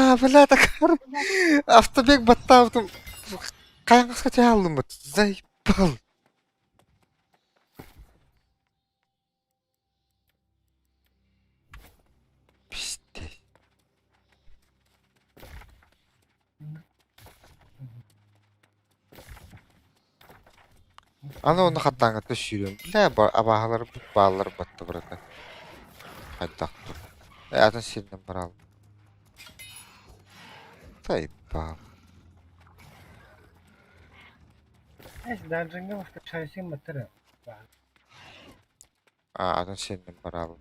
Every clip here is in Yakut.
А, бля, такар. Автобег баттаабытым. Хайаҥаска чааллыммыт. Заебал. Пиздец. Аны онно хаттааҥҥыта сүүрүөм. Бля, абааһыларбыт бааллар батта барыта. Хайдах тур. Э, атын сиринэн бараалым. Тайпаал. Эс данжыңга башка баттара. А, атын сиринэн бараалым.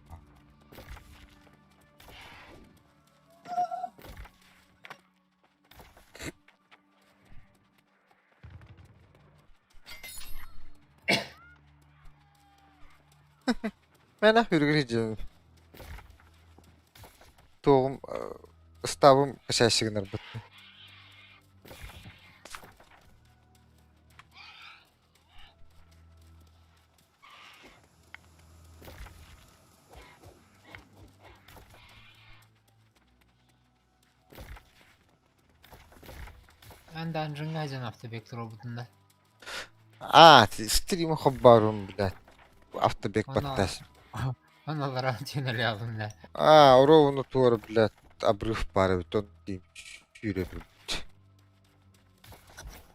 Мэнэ үргүр дьиэм. Туоҕум ыстаабым чаще гынарбыт. Эн данжыңҥа дьон автобек туруорбутунна. А, стрима хоббаарым, блядь. Автобек Онно баттас. онно олорон түнэлээҕим да. А, ровно туора, блядь, обрыв баар эбит, он дии сүүрэ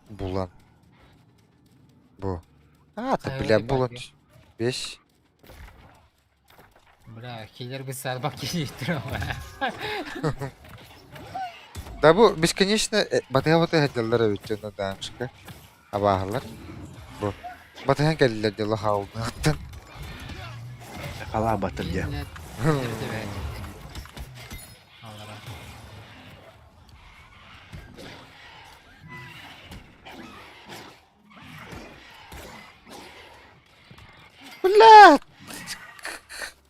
Булан. Бу. А, ты, Хайа бля, ты булан. баргы. Бес. Бля, киллер бысарбак киһиттэр Да бу бесконечно батыһа-батыһа сылдьаллар эбит дьоно даанчыка. Абааһылар. Бу батыһан кэллилэр дьоло хаалбыттан. Халаабатыр диэн. Блядь!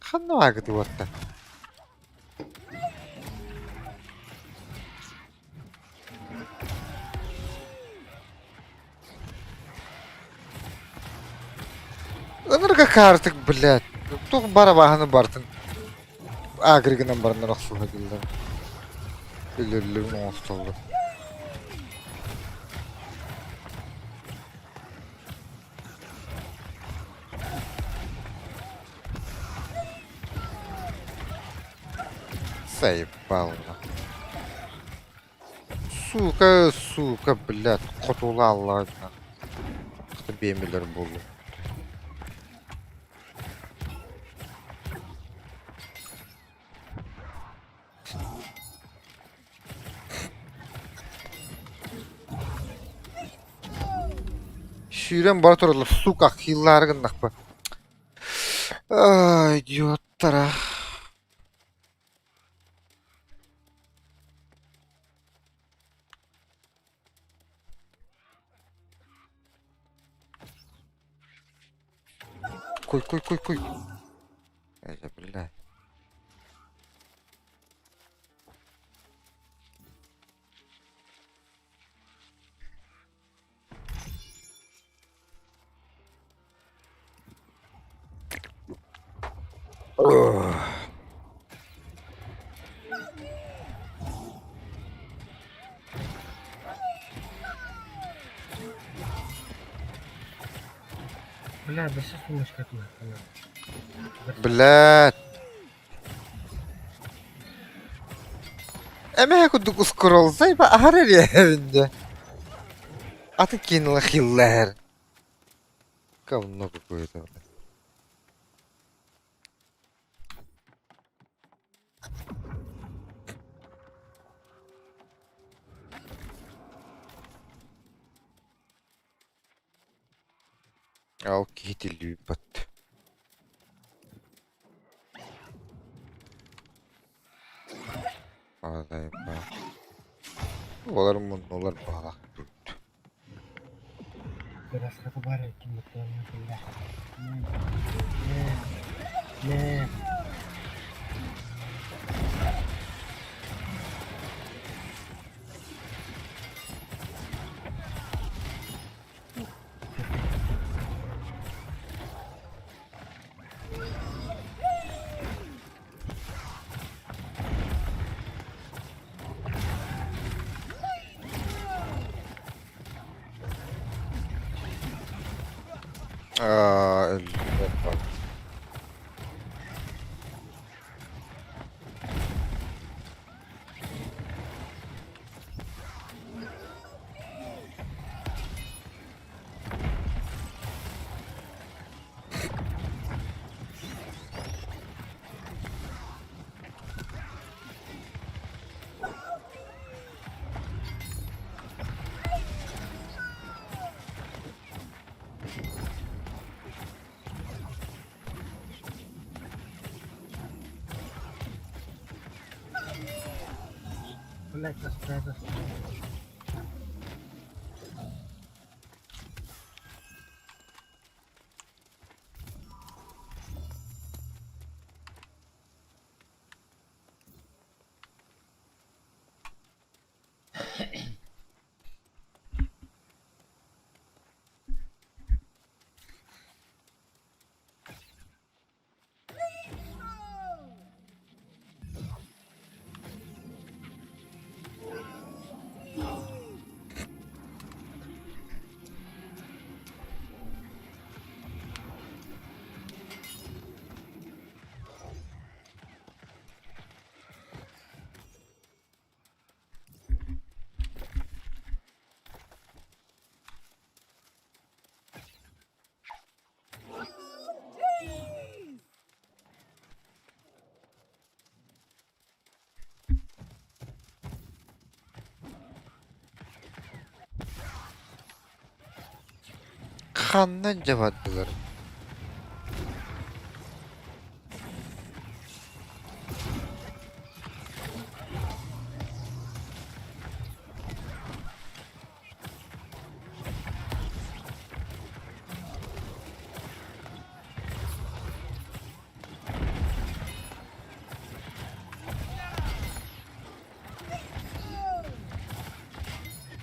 Ханна баагыты уотта? Ынырга каартык, блядь. Туох бара бааһыны бартын агригынан бараннар охсуһа диллэр. Өлөрлөрүн оҥостоллор. Заебал. Сука, сука, блядь, хотула аллаҕына. Биэмилэр буолуо. Сүүрэн бара тураллар, сука, хиллаары гыннахпа. Ай, идиоттара. Куй, куй, куй, куй. Это, бля. Бля, бэсэ сумочка Блядь. Эмэһэ курдук ускурол зайба аһар эриэһэбин Аты кинула хиллэһэр. Говно какое-то. Ол киһи тиллибит. Олар муннулар баҕалаах Расхаты бар бля. Аа, өллүм. Блять, расправился. Ханна дьэ бардылар?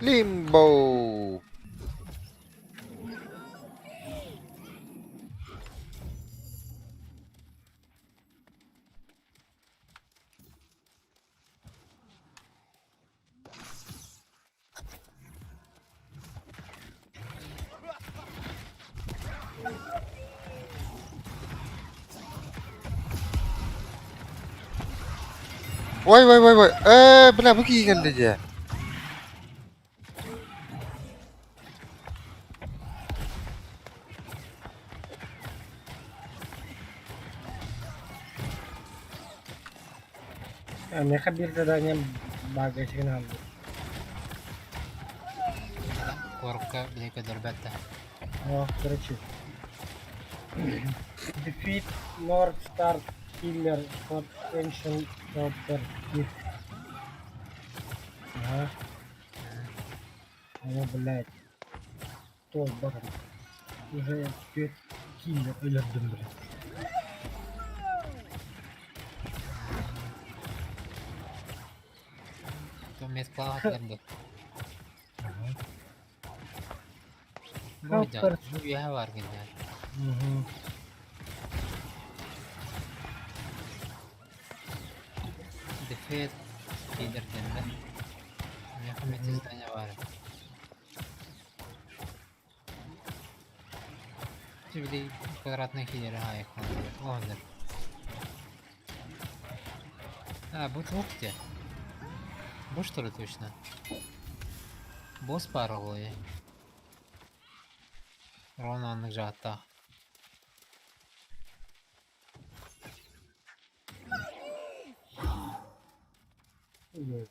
Limbo! Ой, ой, ой, ой, ээ, бля, бу киһи кэллэ дьэ. Миэхэ биир задание багажигын аалбыт. Куоракка били көрдөрбөт да. О, короче. Defeat North Star Killer for Ancient Chapter Gift. Ага. О, блядь. Туолбатым. Уже түөрт киллер өлөрдүм, блядь. То меткалаах этилэр Ага. Бу дьон, Helper. бу үөһэ баар гиннэр. Угу. Дефет киллер дэннэ. Миэхэ метиздание баар. Ти били квадратный киллер аайы Оһоннор. А, бу туох дии? Бу что ли точно? Босс баар оҕуйа. Рона оннук дьааттаах. Ой.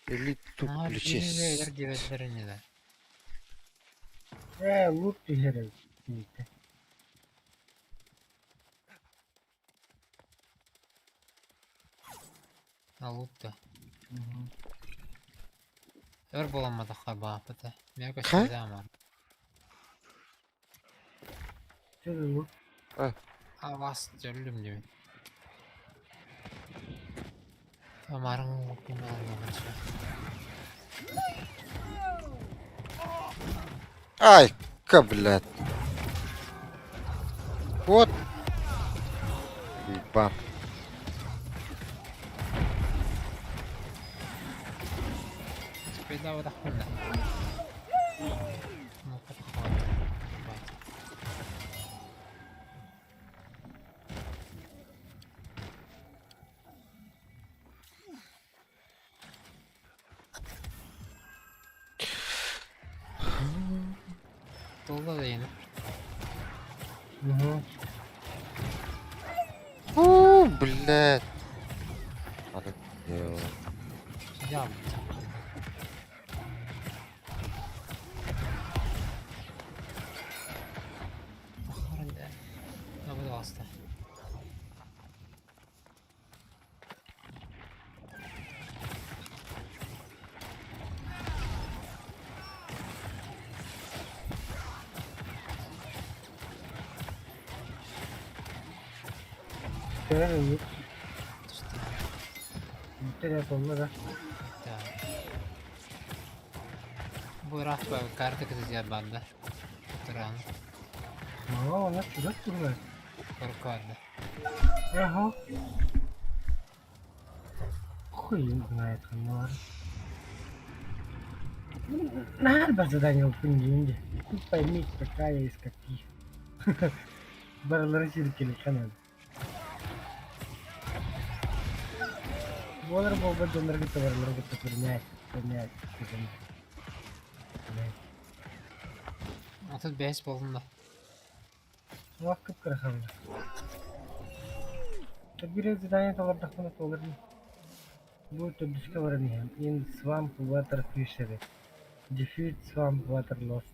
Или тут Наһаа включись. диэбэттэр ини да. Ээ, лут түһэрэр диэтэ. А лут да. Угу. Өр буоламматахха бааппыта. Миэхэ Ха? көстүбэтэ амар. Что за лут? Авас дьөллүм диэбит. Амарың Ай, ка, блядь. Вот. Уйбаан. Успейдаабатахпын да. Туолла да ийэни. Угу. Уу, блядь. Аны Дьаам. Пожалуйста. Көрөр Бүтэр буолла да. Да. Бу ыраах карта кытытыгар баанда. Туран. Оо, онно чугас турар. Коркоарда. Ага. Хуй знает, ханнар. Наар бар задание опын Хуй пойми, какая из каких. Барылары сиркели ханан. Буолар буолбат дьоннорго барылары кытта көрүнээт, көрүнээт, көрүнээт. Отут бэс буолла. Туох кып-кыра хаалла. Биир задание толордохпуна туолар Бу төрдүскэ баран иһэн In Swamp Water Fishery Defeat Swamp Water Lost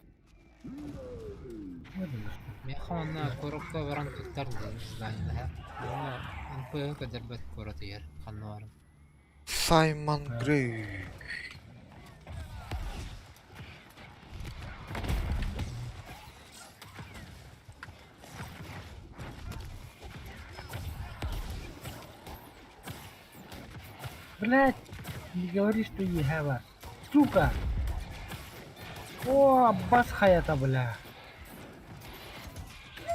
Миэхэ уонна куоракка баран туттар зданиелаһа. Уонна НП көрдөрбөт куорат ыйар ханна баран. Саймон Грей. Блять, не говори, что ехала. Сука! О, бас хаята, бля.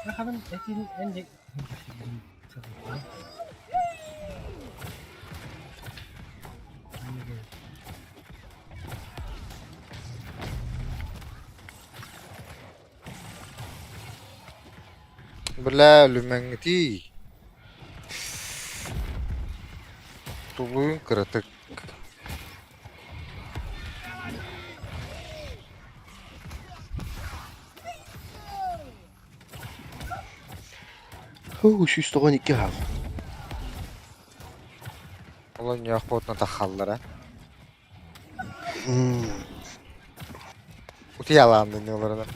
Рахабын этин энди... Бля, үлүмэҥҥитий. Тулуйун кыратык. Һуу, 192 хаал. Олонньоох буотна тахаллара. Утуйалаан олорон.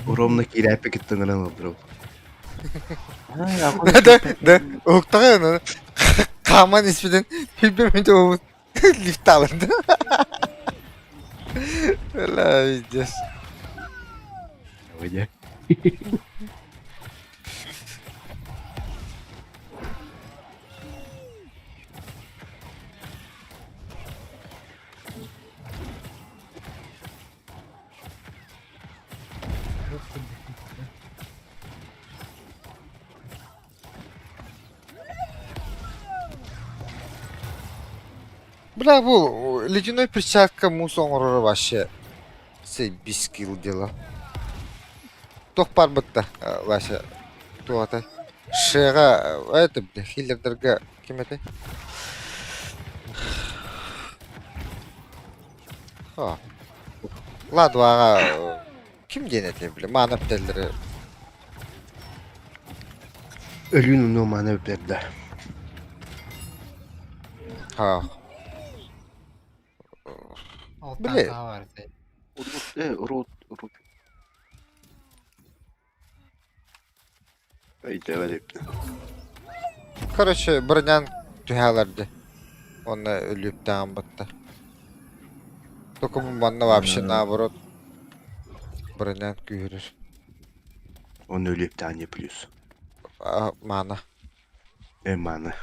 Ровно киирээппэ кыттыҥыран ылдырабыт. Да, да, уһуктаҕа хааман испитин билбэт уһубут лифт алынды. Бля, пиздец. Выйдя. Бля, бу ледяной перчатка муус оҥороро вообще заебись скилл дело. Туох барбыт да Вася туох Шега это бля хиллердергэ ким этэй? Ха. Ладваҕа ким диэн этэй бля маана бүтэллэри Өлүүн уну маана бүтэрдэ. Ха. Ол Били танкаҕа бар этэ. Урут, урут, урут. Өйдөөбөт Короче, бронян түһээлэрди. Уонна өлүөптээҕин батта. Только манна вообще наоборот бронян күүһүрэр. Он өлүөптээҕин плюс. А, мана. Мана.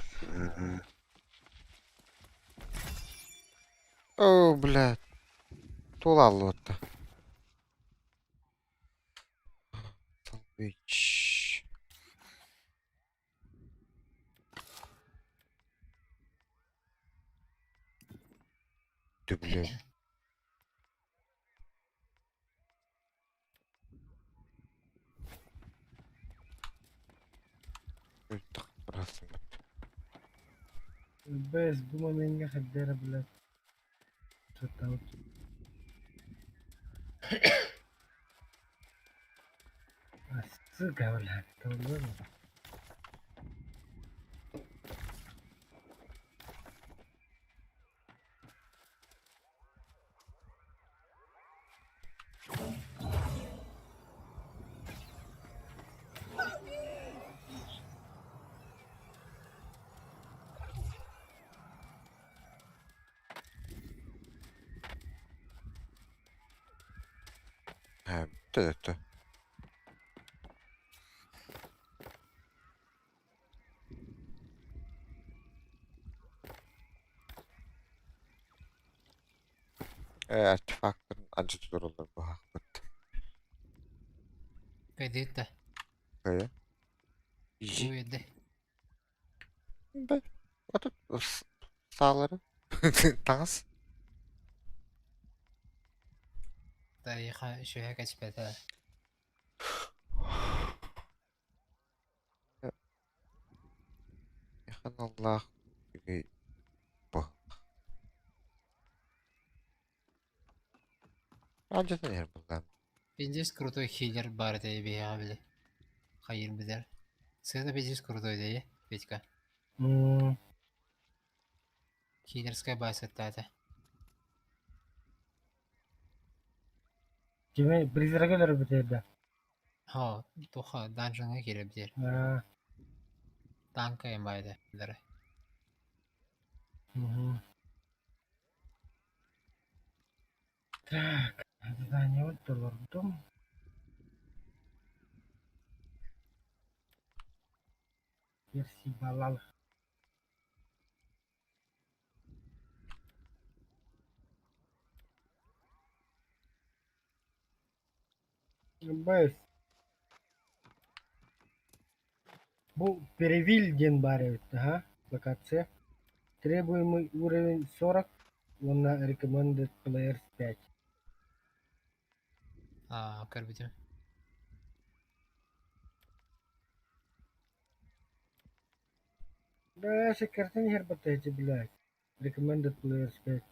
О, блядь. Туолааллыбатта. Ич. Төбүлүө. Бэс бу момеҥҥа хайда эрэ блядь сатаабыт. Сука, блядь, толлон. Ээ, бүттэ да. Ээ, артефактарын алдьата тураллар быһаахпыт. Кайдыытта. Хайа? Ижи. Уйды. Б. А тут саалары. Таҥас. Тарихха үчүгэй кэчпэтэ. Ханаллаах үчүгэй бу. Алдьатан иһэр буоллаҕым. Пиздец крутой хиллер баар этэ биһиэхэ били. Хайыыр билэр. Сыана пиздец крутой дии, Петька. Хиллерская баасыттаата. Кими призрага өлөрбүтэ да? Оо, туха данжаҥҥа киирэбитигэр. Аа, Танка эмбайда билэрэ. мгм. Так, задание толордум. Перси Балал. Бэс. Бу Перевиль диэн баар эбит, аһа, локация. Требуемый уровень 40 уонна recommended players 5. Аа, көрбүтүм. Бля, секретарь иһэр баттаһыччы, блядь. Recommended players 5.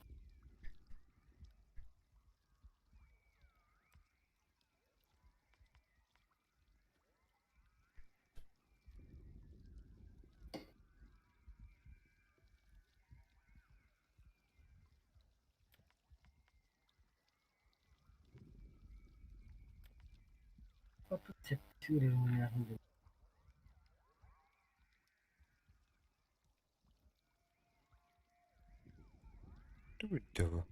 37 уровень Бүттэ бу.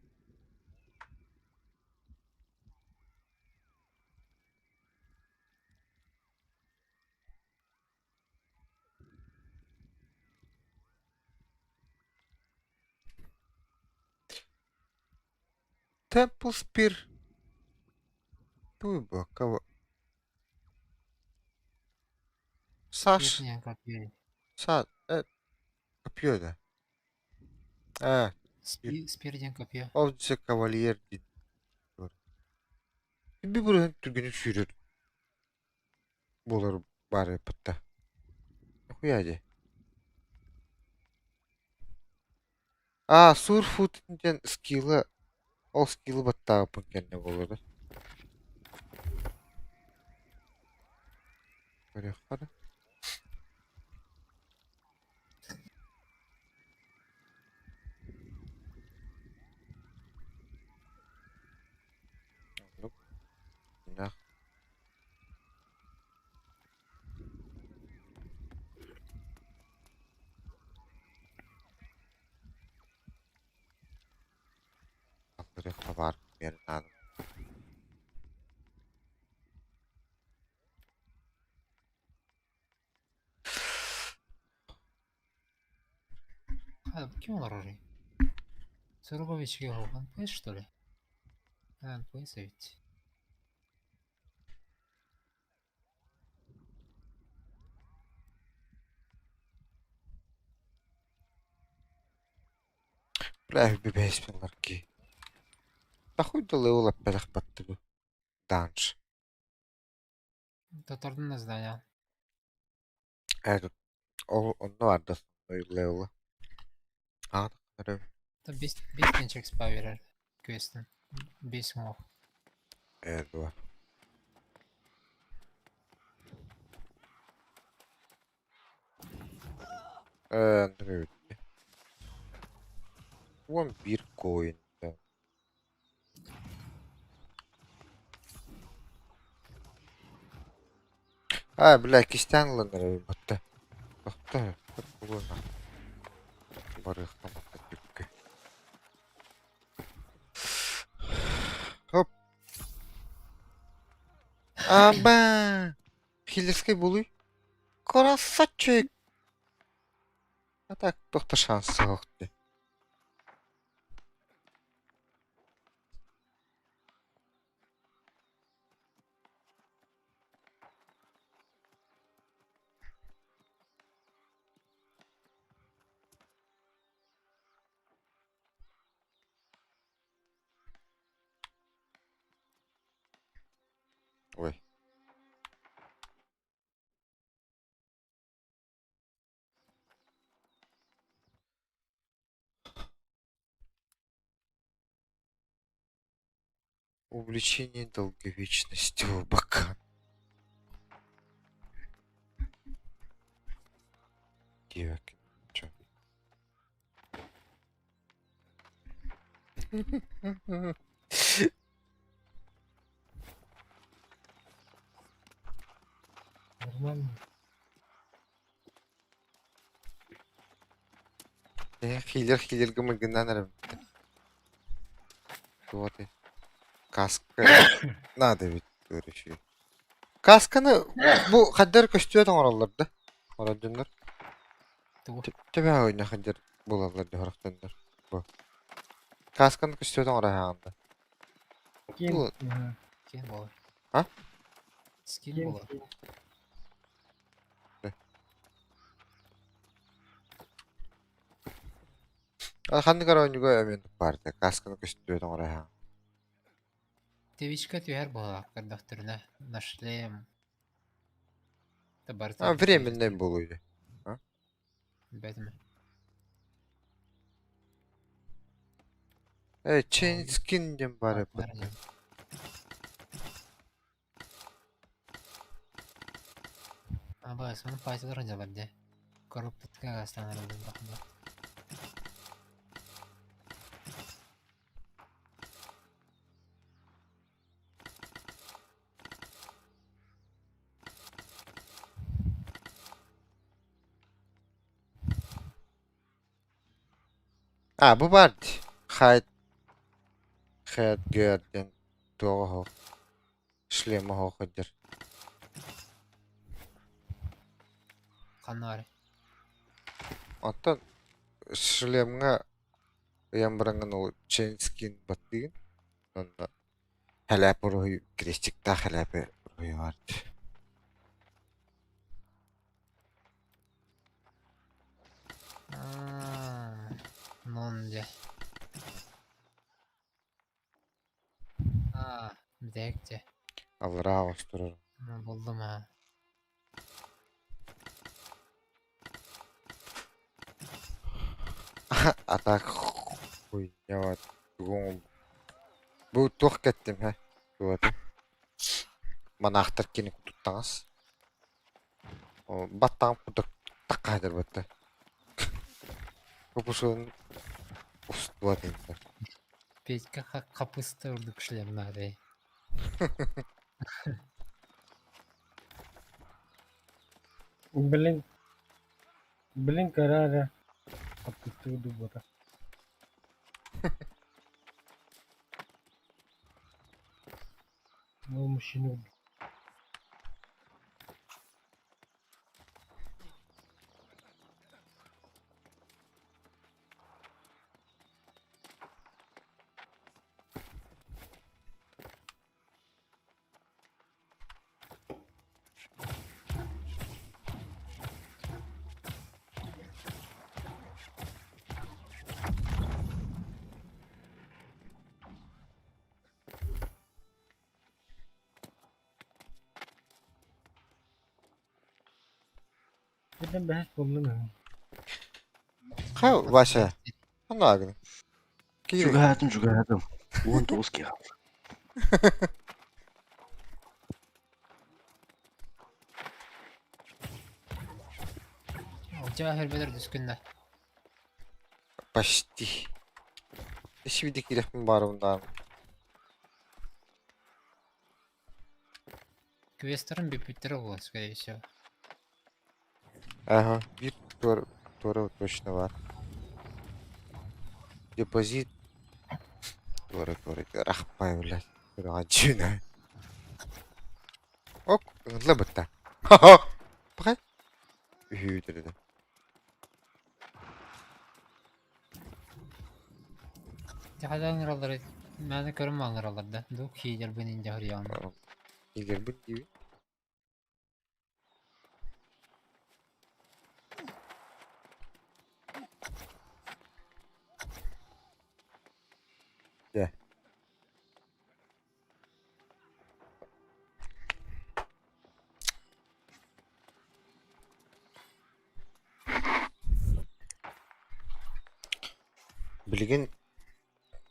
Temple Spear туй бу кого Саш Верхняя копье. Са копье да. Э, Спир диэн копье. Ол дьэ кавальер диэн. Би бу түргэнник сүүрэр буолар баар эппитта. Хуя дии. Аа, Сурфут диэн скилла ол скиллы баттаабыппын кэннэ буолуо Көрүөххэ да. Оннук. Нах. Алларыахха баар миэрэ наада. А, ким олорорый? Суруговичка НПС, что ли? А, НПС ведь. Бля, бэбэспин ларки. Тахуй да левел эппэтэх баттыбы. Данж. Тотордун да здание. Этот, ол онно барда левела. Аа, Бес тенчек спа берер квестин. Бес мог. Э, два. Э, 11 коин. А, бля, кистээн ылан эрэ батта. Тохто, булуна. Барыахтан түккэ. Хоп. Аба! Хиллерскэй булуй. Красавчик! А так, тохто шанс суох дии. Ой. Увлечение долговечностью бока. Девок. Чё? Нормально. Э, хилер хилерге мыгынан эрэ. Вот и. Каска. Надо ведь көрүшүү. Касканы бу хаддар көстүөт оҥороллор да. Оҥорор Тугу? Төбө ойна хаддар булаллар да хорохтоннор. Бу. Касканы көстүөт оҥоро хаанда. Ким? Бу- Ага. Скин болар. А? Скин Ким? болар. Ханнык оронньуга эмиэ баар да касканы көстүөт оҥоро хаан. Твичка түһэр буолаах көрдөхтөрүнэ на шлем. А, временный буолуй. Бэтме. Э, chain skin диэн баар эбит. Аба, соны пайтылар дьалар дьэ. Коррупция гастанар бахында. А, бу баар дии. Хайд Headgear диэн туоҕа оһох шлем оһох сылдьар. Ханна барый? Оттон шлемҥа ыйан бараҥҥын ол chain skin баттыыгын уонна хэлээп уруһуй крестиктаах хэлээпи уруһуйа баар дии. Аа, нон дьэ. Аа, бүтэһик дьэ. Аллараа оҕустарар. Буллум аа. А так хуйня вот тугуҥ бу туох кэттим һэ тугата манаахтар кини кутуттаҥас баттаҕым курдук таккаайдар батта Купусун устуа дииллэр. Петька хапыста урдук шлем надо. Блин. Блин, карара. Хаппыстыы дубата. Ол мужчину Кирбитин бэһис буоллум үһү. Ха, Вася, ханна агын? Киир. Чугаһаатым, чугаһаатым. 19 киһи хаалла. Алдьаа хөрбөдөр дүскүннэ. Почти. Ишибиди киирэхпин баарыбын даҕаны. Квестерин бүппүттэрэ буолуо, скорее всего. Ага, биир туора, туора точно баар. Депозит туора туора рахпай блядь. Тураҕа дьиҥэ. Ок, ыҥырла бытта. Пахай. Үһүү Дьэ ыҥыраллар мээнэ көрөн ыҥыраллар да дук хиидэрбин индьэ Игорьбын диибин. Дьэ. Билигин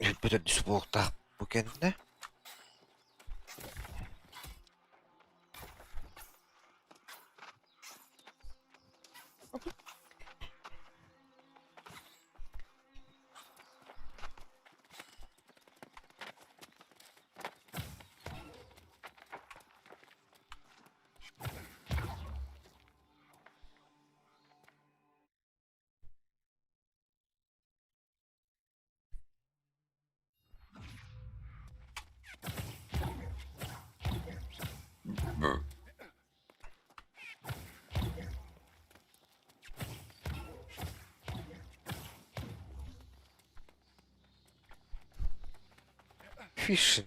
өлбөт төрдүс буолуохтаах бу кэннэ Фишин.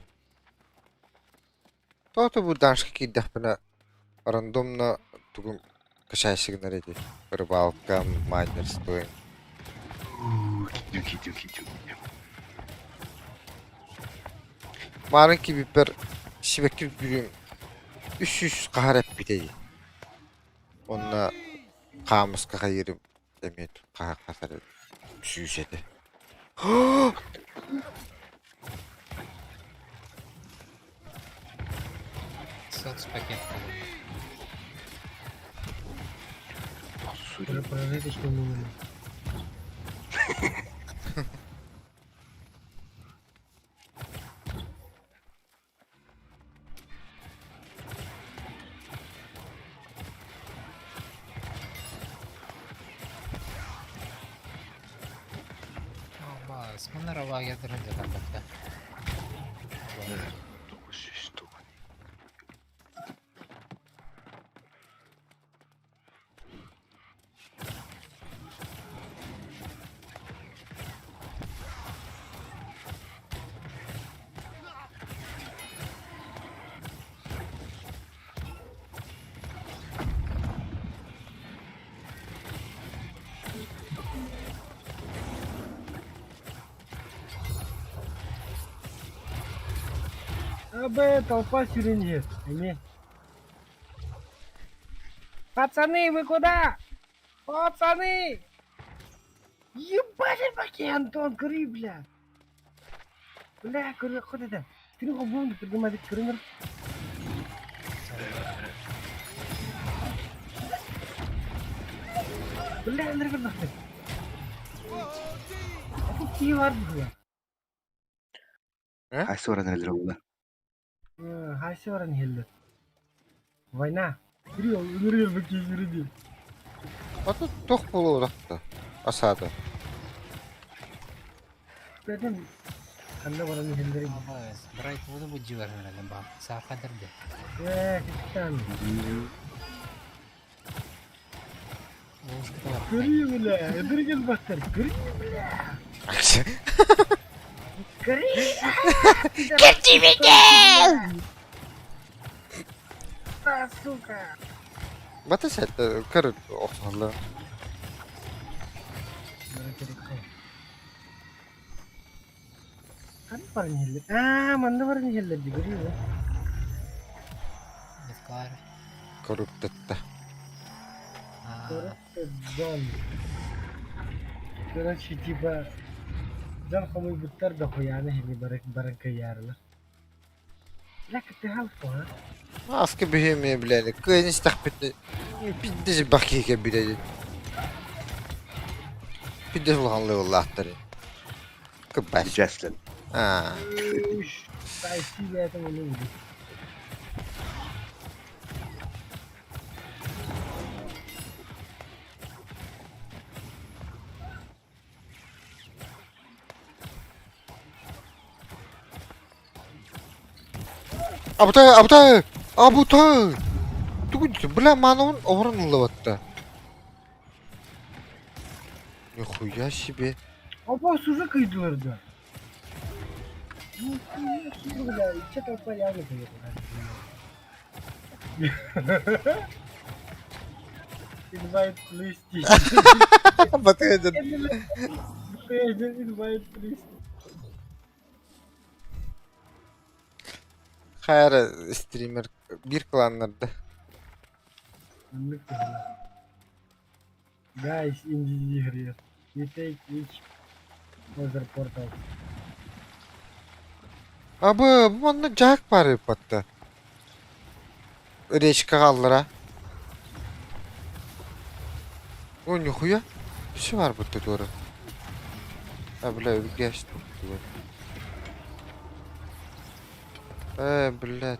Тоҕо бу Даншка киирдэхпинэ рандомно тугум качайся гынар эти рыбалка, майнерство. Киирдим, киирдим, киирдим, киирдим. Маарын киирбиппэр сибэкки бүрүм үс хаһар эппитэ дии. Онно хаамыска хайыырым эмиэ хаһар хасар сүүс этэ. Соцпакет буолуо. Сури. Прожиточный минимум. Албаас, манна рабаагердарын дьатарбатта. 900 Абэ, толпа сиренит. Эми. Пацаны, вы куда? Пацаны! Ебать, баки, Антон, кури, бля. Бля, кури, куда это? Ты не бум, придумай, кури, Бля, Андрей, нахуй. Какие вард, бля? Хайсы баран эрэллэр буолла? Хайсы баран иһэллэр. Война. Кирилл, ыҥырыыр бу киһи А тут туох буолуохта? Осада. Бэтим ханна баран иһэллэрий? Албаас, Брайт буду буддьулар эрэллэр баа. Саахадыр де. Ээ, киттан. Ловушка бар. Көрүү бля, эдир келбэттэр. Көрүү бля. Көрүү. Да, сука. Бата сәтті кір охсаллар. Ханна баран иһэллэр? Аа, манна баран иһэллэр дии, көрүү. Нефкар. Корруптатта. А, Corrupted Zone. Короче, типа, дьон хомуйбуттар да хуяны иһини баран кыйаарылар. Бля, кытыһал а? Аска биһиэмиэ билээни кыайан истэхпитинэ пиздец бакига билэли. Пиздец улахан лыыллаахтар. Кыббас. Джаслин. Аа. Спасибо этому люди. Абытай, абытай, абытай. Тугун бля маанабын оһорон ыллабатта. Нихуя себе. Опа, уже кыйдылар да. Нихуя себе, бля, че толпа явно поехала. Invite please. Батыйдын. Invite please. Хайра стример бир кланнарда. Оннук туһунан. Guys, in this игре, we take each other portal. Абы, бу манна дьаак баар эбит Речка хааллара. О, нихуя. Все бар будто туора. А, бля, өлгәш. Э, блядь.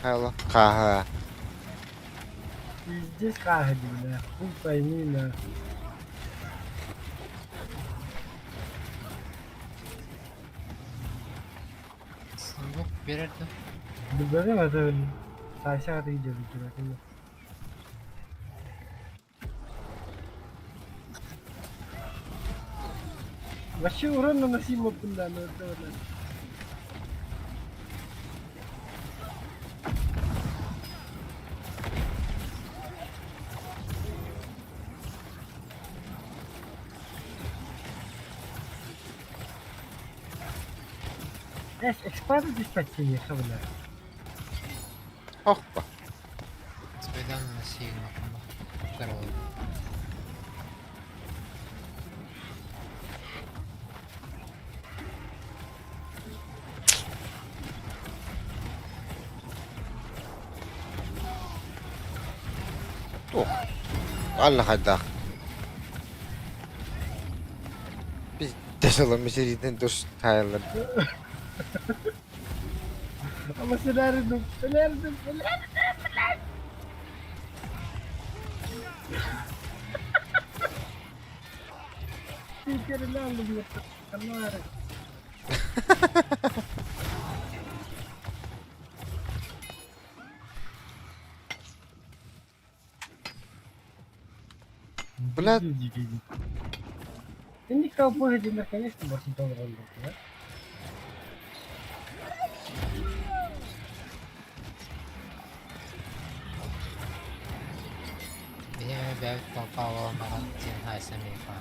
Хайла. Ха-ха. Пиздец хааһа бля. Хуй пойми на. Сундук берер да. Билбэтим это Саша идет туда. Вообще урон наносимо бля, но это бля. Эс, экспаты диспатчиниэхэ бля. Охпа. Спайдан наноси Второго. Туох. Алла хайдах. Пиздец ылан мисеритин тус тайлар. Ama сэлээрдим, сэлээрдим, сэлээрдим, блядь! Теперь комары. Блядь. Ты никого бога конечно, больше не да? Биһиэхэ бэйэбит толпа буолан баран диэн хаайсан миэхэ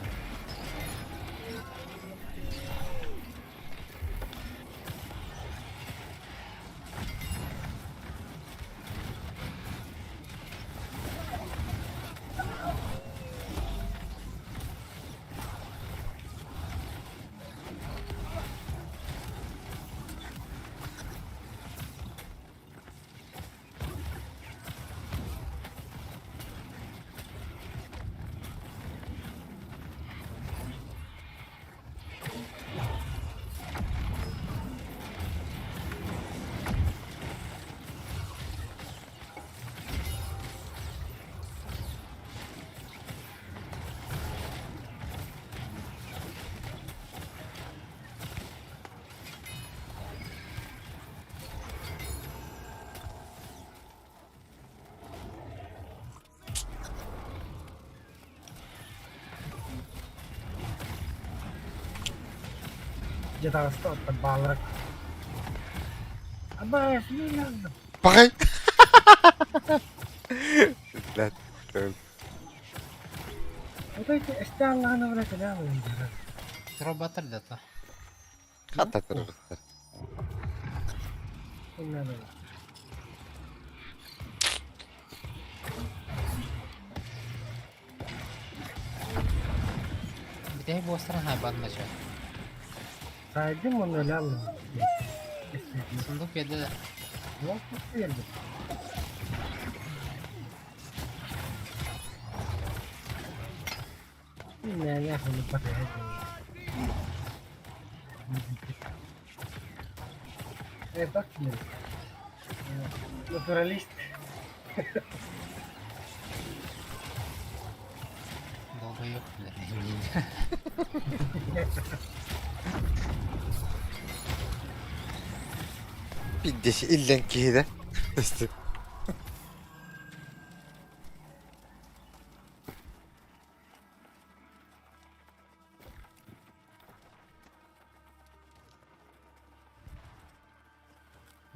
Где-то остался балрак. Абай, смело. Пахай. Блядь. Вот эти Аллаҕына бля кэлээ дьара. Турбаттар да то. Хата турбаттар. Надо. Бүтэһик буостарын хайбаатын да чэ. Сайдым онно өлө Сундук биэрдэ да. Биэрдим. Мээнэ хону батыһа Э, так кини. Натуралист. Долбоёб, бля. Пиздец, иллен киһи да.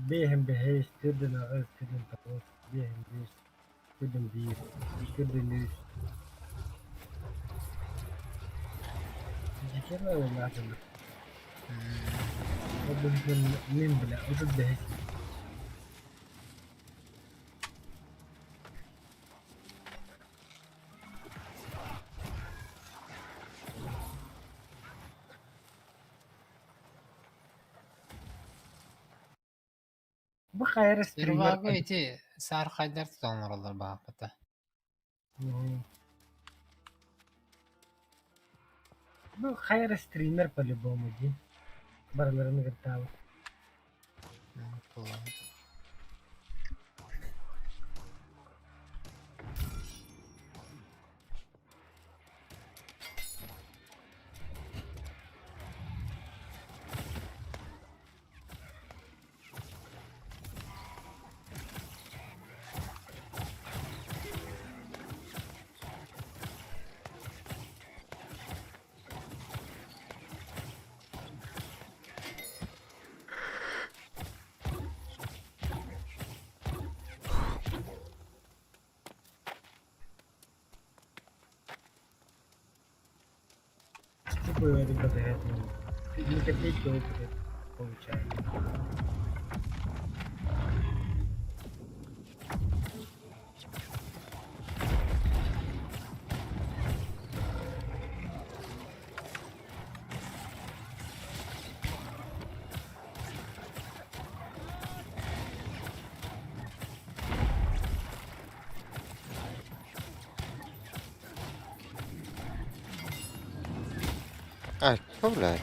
Биэһин бэһис, төрдүн аҕыс, төрдүн тоҕус, биэһин биэс, төрдүн биир, төрдүн үс. Дьикиэн айылаатылар. Ол быһыытынан мин бile 35 Бу хайа стример Серваго ити саархайдар тутан олороллор баҕаппыта. Бу хайа стример по-любому дии. Барыларын ыгыртаабыт. Тупо ребята, ни копейки опыта получаю. Ай, бля.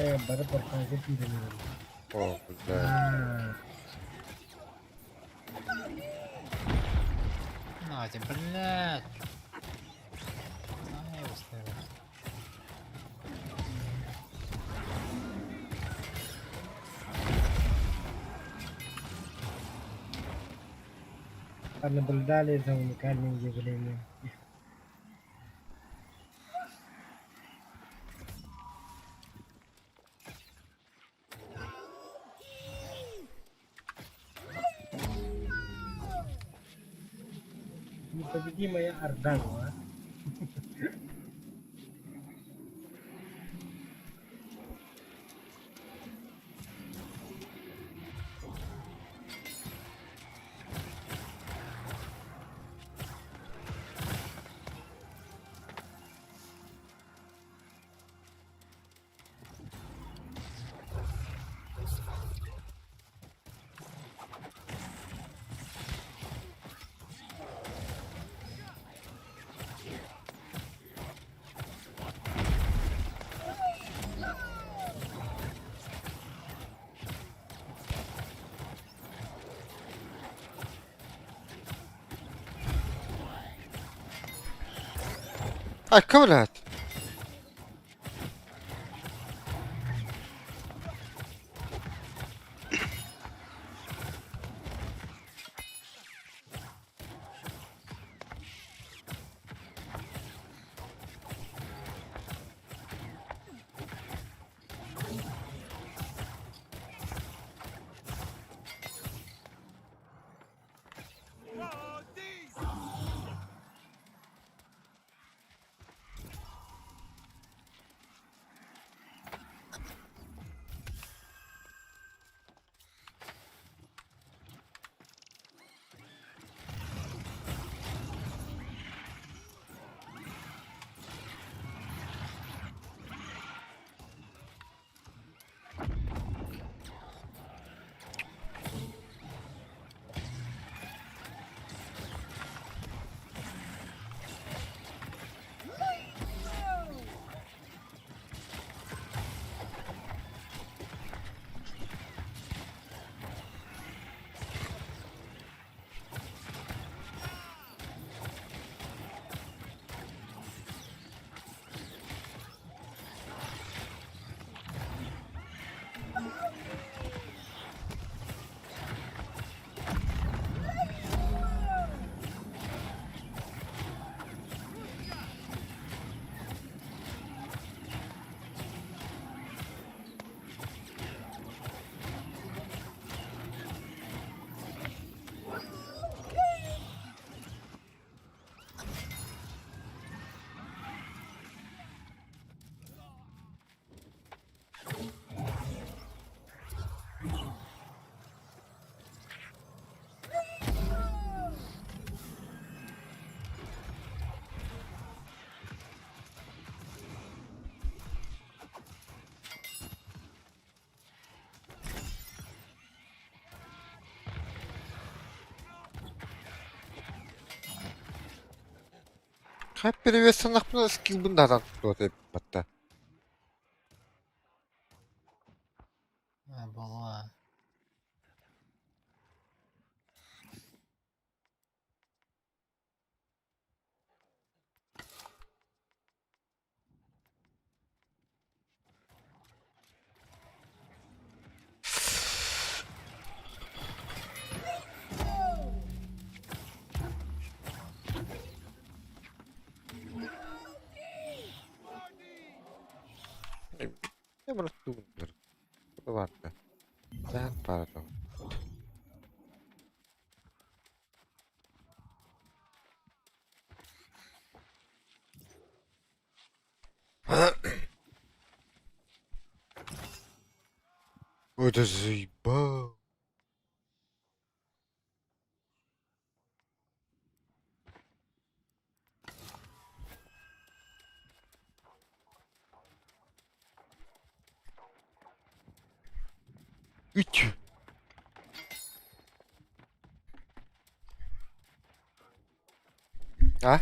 Э, бары порталга киирэн О, бля. Надя, блядь. Ай, устарел. Наблюдали за уникальным явлением. Их Непобедимая Орда, а? Айка блядь. Хап перевес скилбын да тута батта. А, была. Я просто умер. Ладно. Да, пардон. Это заебал. Үч. А?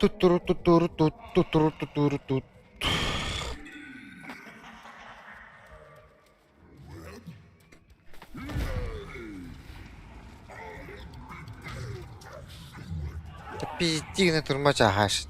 Туттуру туттуру тут туттуру туттуру тут. Пиздигне турмача хаш.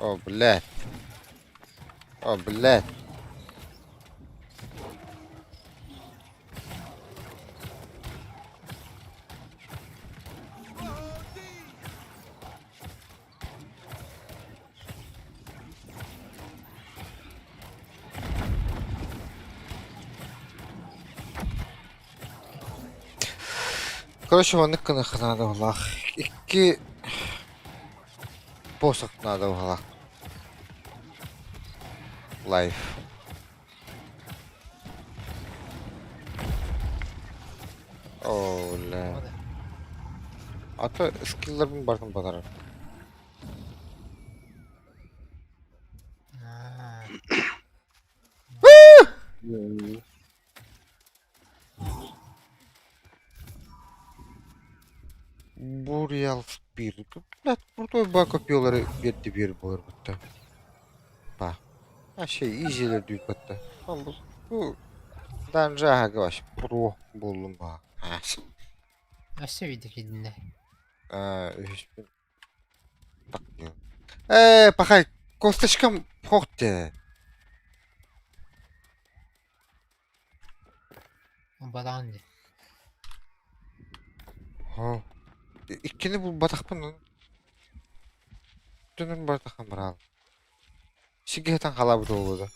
О, блядь. О, блядь. Короче, маннык гыныахха наада быһыылаах. Икки посох наада быһыылаах. Лайф. Оо, бля. А то скилларбын барытын батарар. Буриал Спир. Блядь, крутой бак копьелары берди бер буолар бутта. Па. Вообще изилер дүйбатта. Бу данжа вообще про буллум ба. Өссө виде киирдиннэ. Үһүспүн Ээ, пахай, косточкам хохте. Балаҕан дии. Һоо. Иккини булбатахпын Түнүн бартахан бараал. Сигиһэтэн халаабыт буолуо да.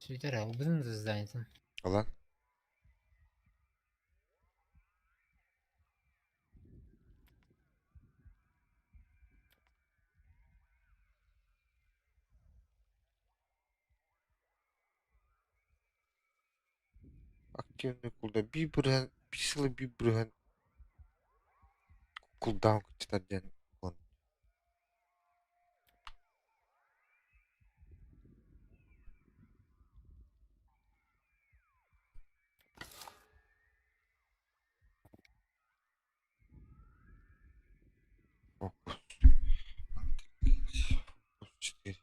Сүтэр албын да зданиетын. Ылан. Активный кулда биир бырыһан биир сылы биир бырыһан кулдаан кыччатар диэн уон Фокус. Фокус четыре.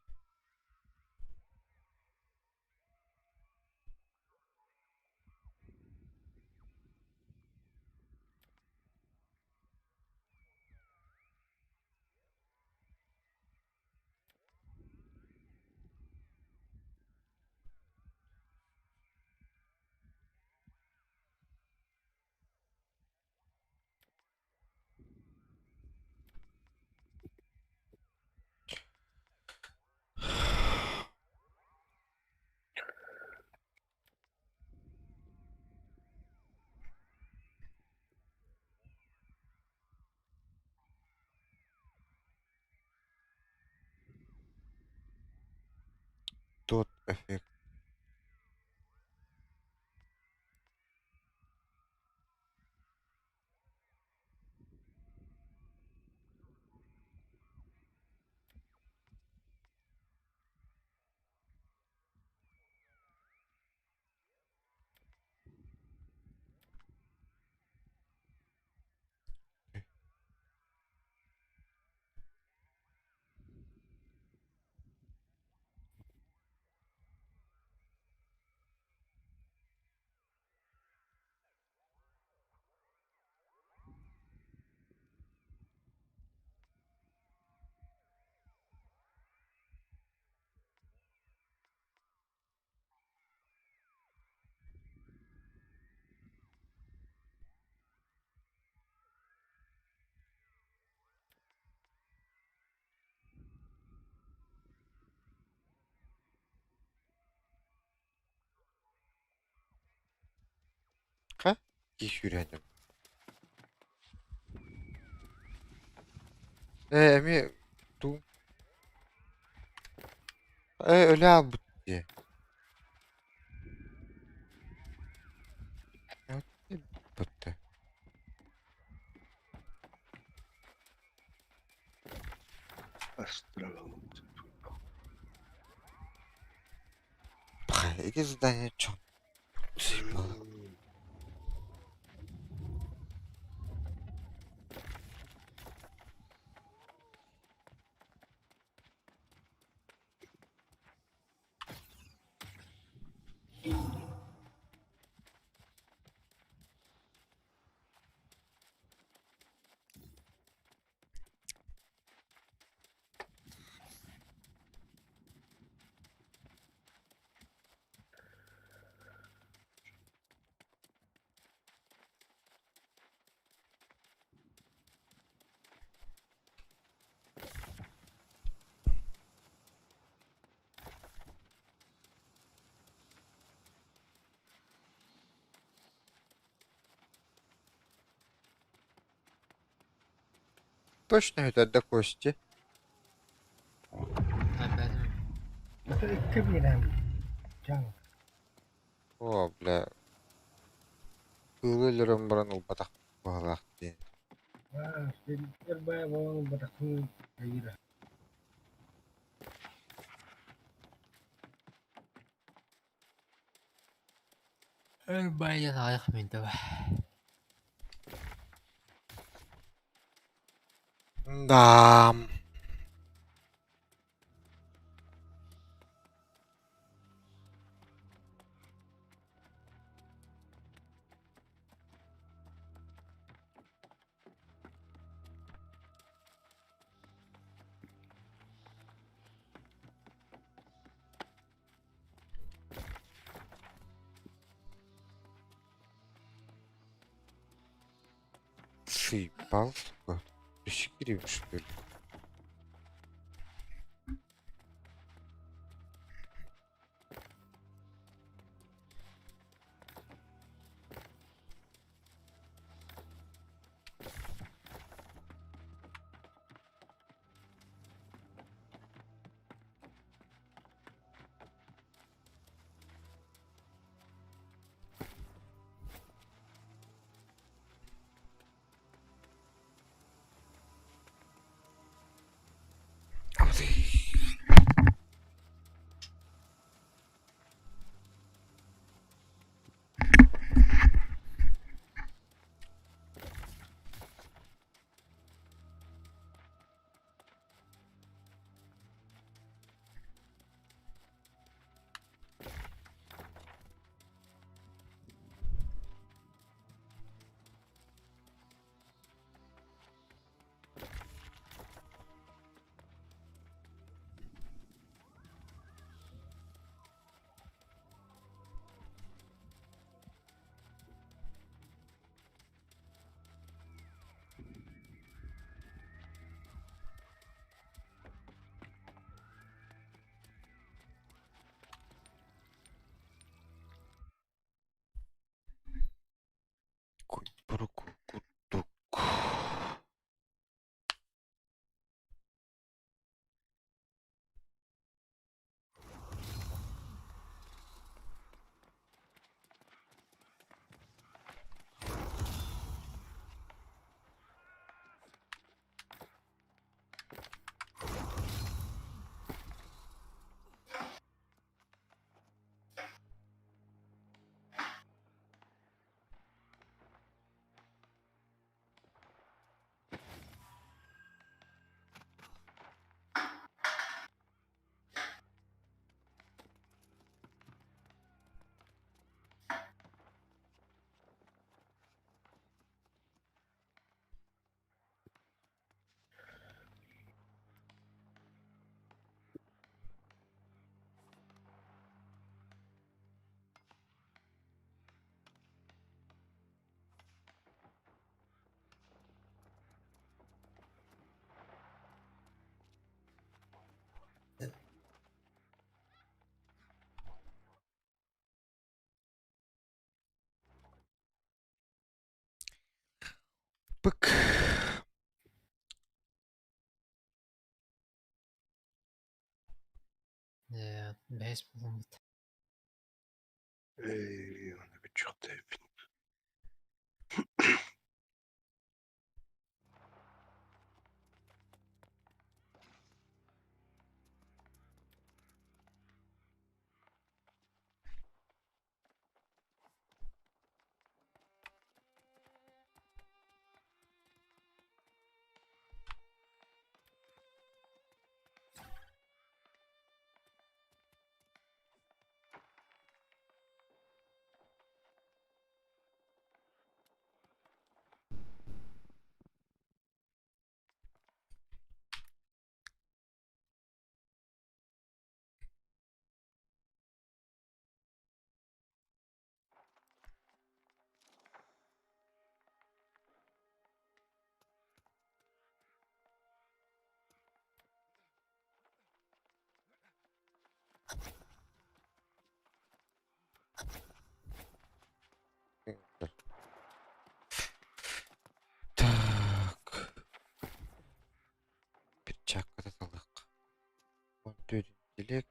Тот эффект. Ха? Киһи сүүрээччим. Ээ эмиэ туу Ээ өлө хаалбыт дии. Бытты. Ити задание чё? Заебало. Точно это кости. Опять. Это икки биэрэм. Чаҥ. О, бля. Кыылы өлөрөн баран ылбатах быһалаах диэн. Аа, сир баайа буолан ылбатахпын хайыыра. Өр байлан аҕыйах мүнүүтэ Да. Заебал, сука. Прищикири, что ли? Курдук. Пык. Ээ, бэһис буолуммут. Et on avait toujours fini. Интеллект.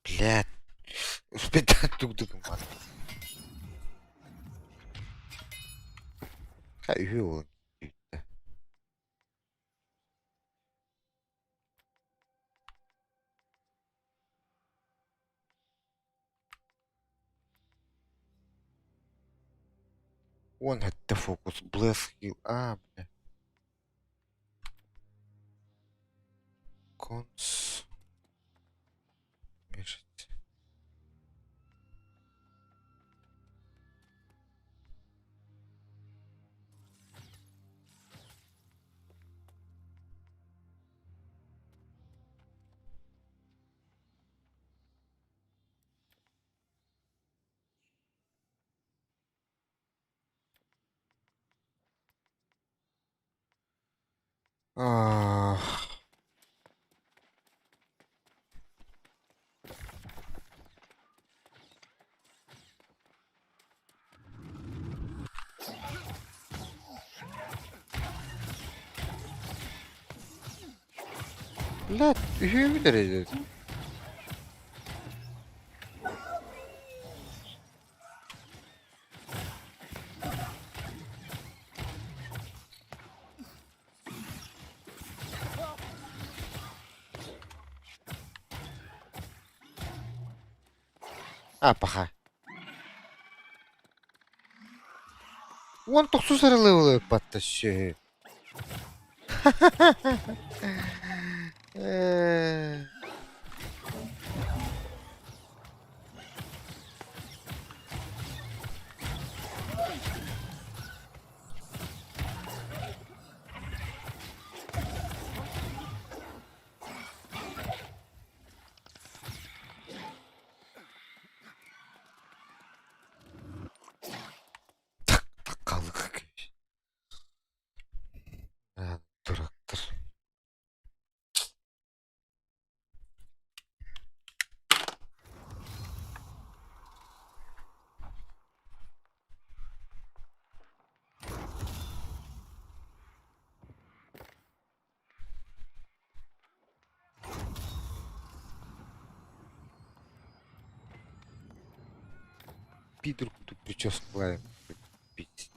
Блядь. Успеть тук-тук мат. Үһү ол. Он это фокус. Блэс хил. А, бля. Конс. Мешать. Ах. Блядь, үһүөбүт эрэ. А, паха. 19 эрэ левелы сүөһү. Э. Так, так, дурактар. Пидор тут прическу пиздец.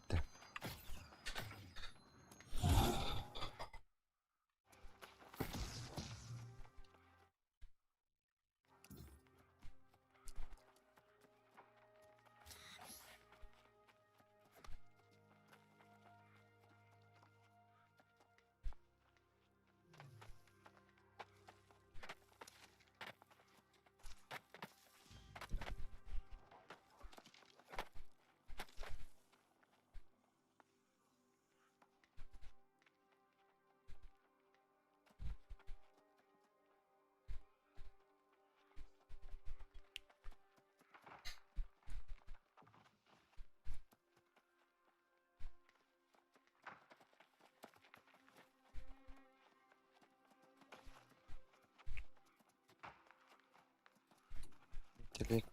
Интеллект.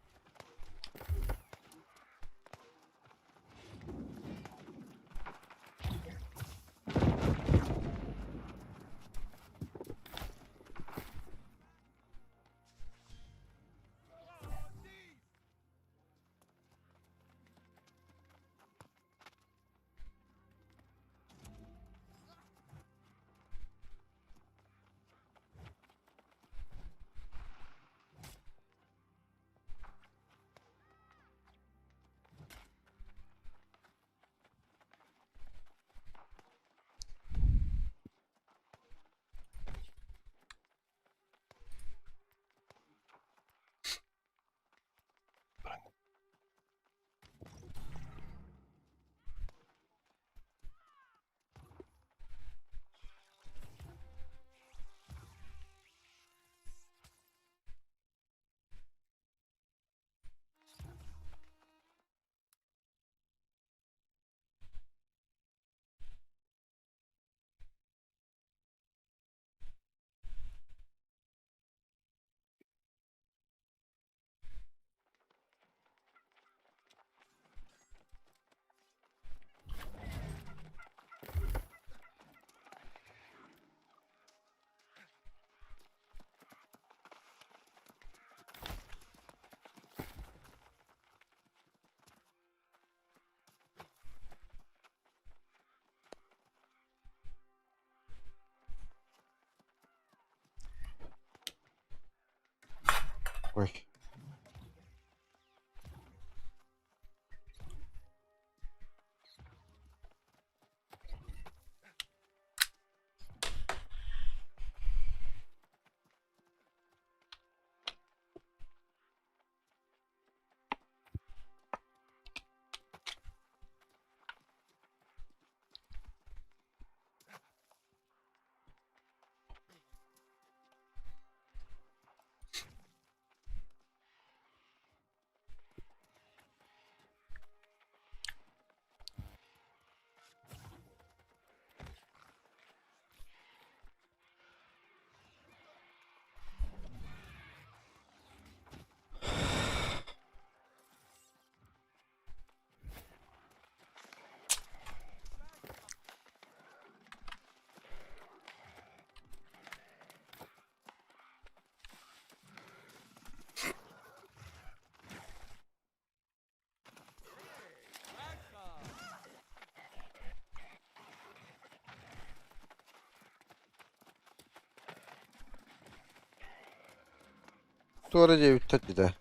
Туора диэбиттэр дии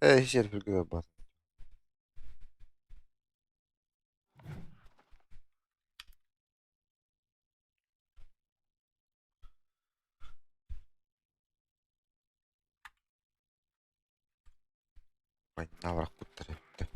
Ээ, сиэрпиргэ барбат. Манна барахпыттар эбит.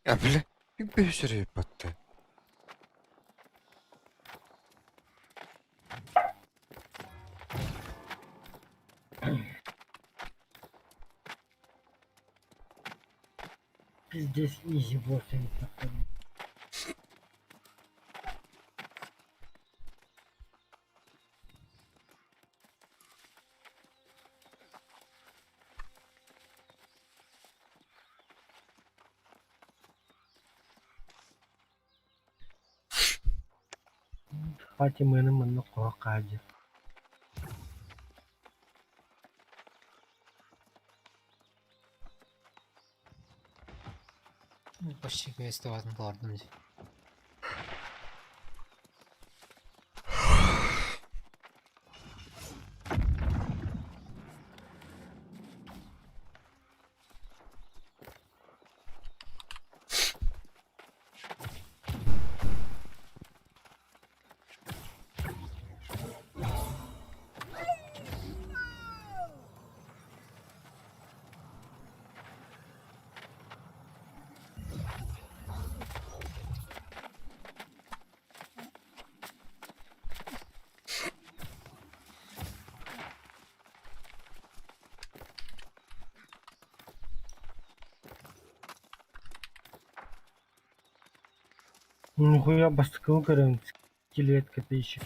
Я, бля, bir battı. Пиздец, изи босс эбит. Фатиманы манна хоһо хаадьы. Почти квест бардым дии. Нихуя бастакы көрөн скелет копейщик.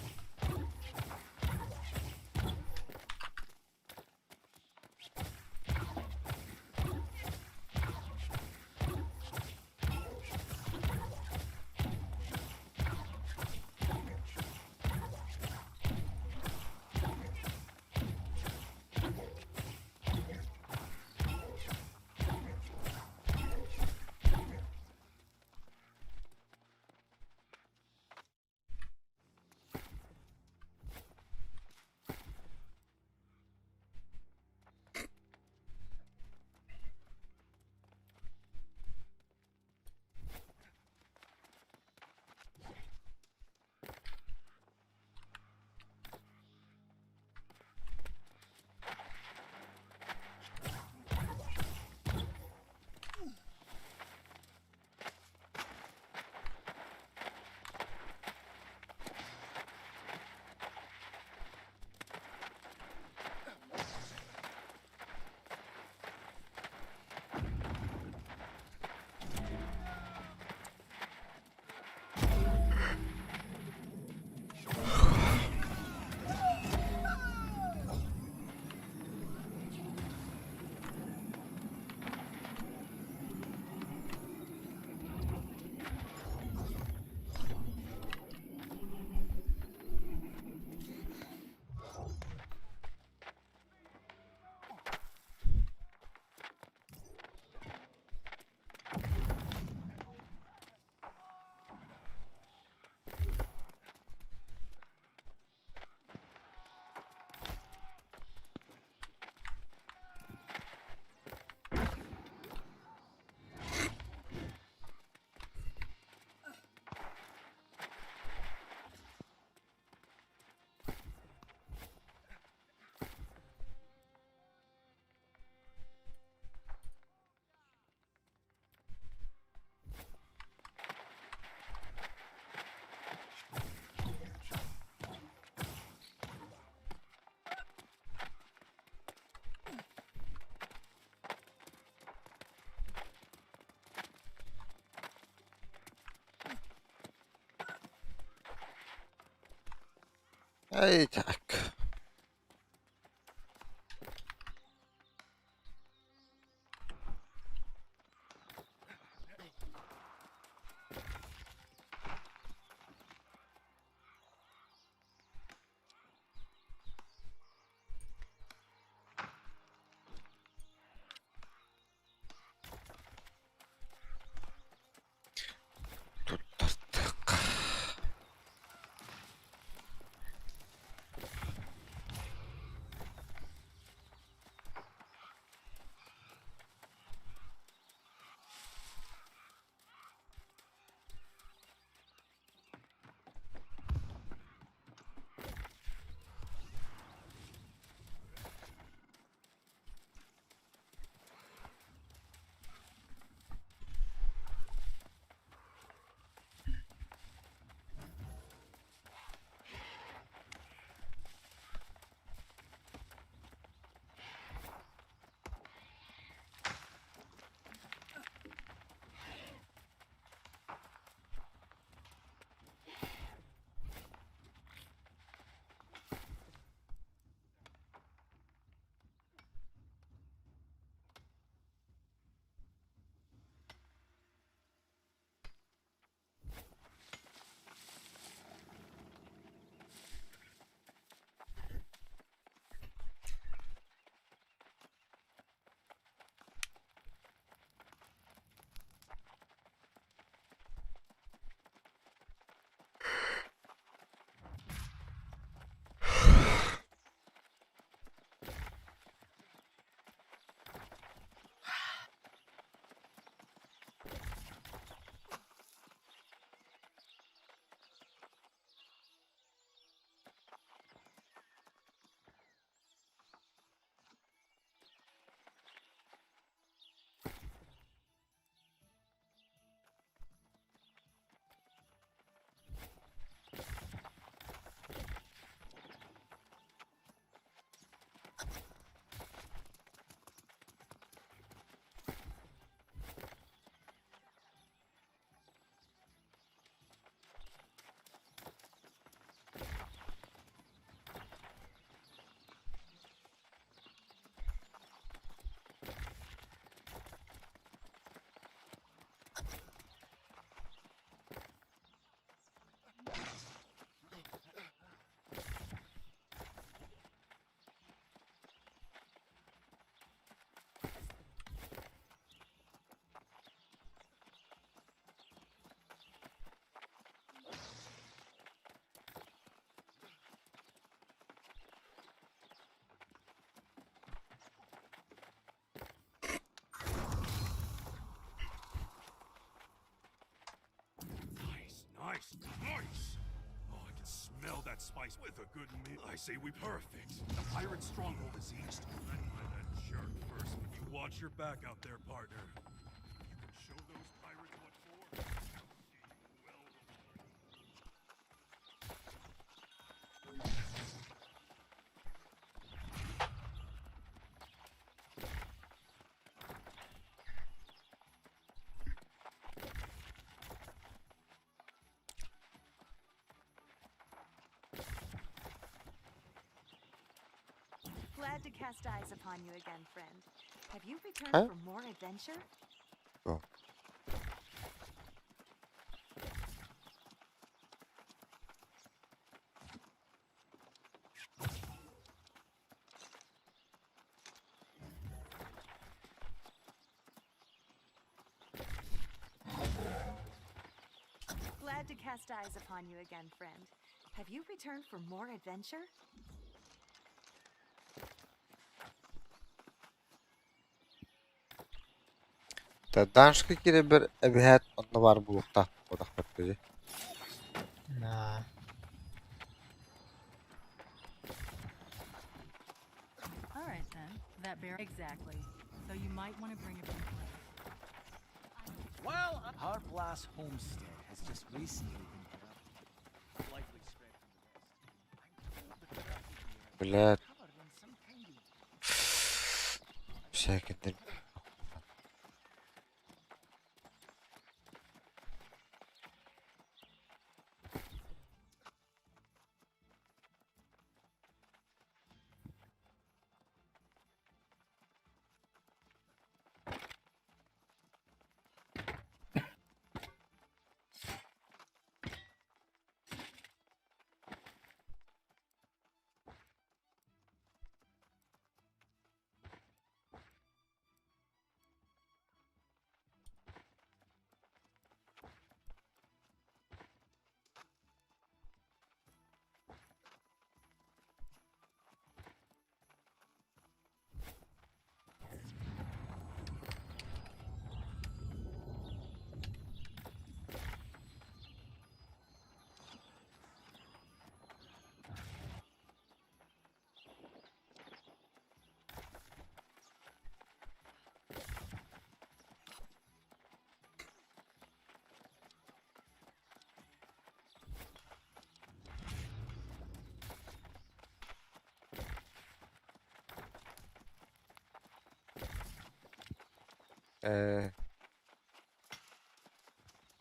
Эй, так. Туттартахха. Nice, nice, nice! Oh, I can smell that spice with a good meal. I say we perfect. The pirate stronghold is east. Led by that jerk first, but you watch your back out there, partner. You can show those pirates what for. You'll be well rewarded. Glad to cast eyes upon you again, friend. Have you returned Huh? for more adventure? Oh. Glad to cast eyes upon you again, friend. Have you returned for more adventure? Даншка киирэрбэр эбэһээт онно баар буолуохтаах буоллахпыт дии На. All right then. That bear exactly. Though you might want to bring a few friends. Well, Harplas Homestead has just recently been corrupted. Likely spread from the west. I'm told the corrupted area Блядь. is covered in some kind of Всякий Ээ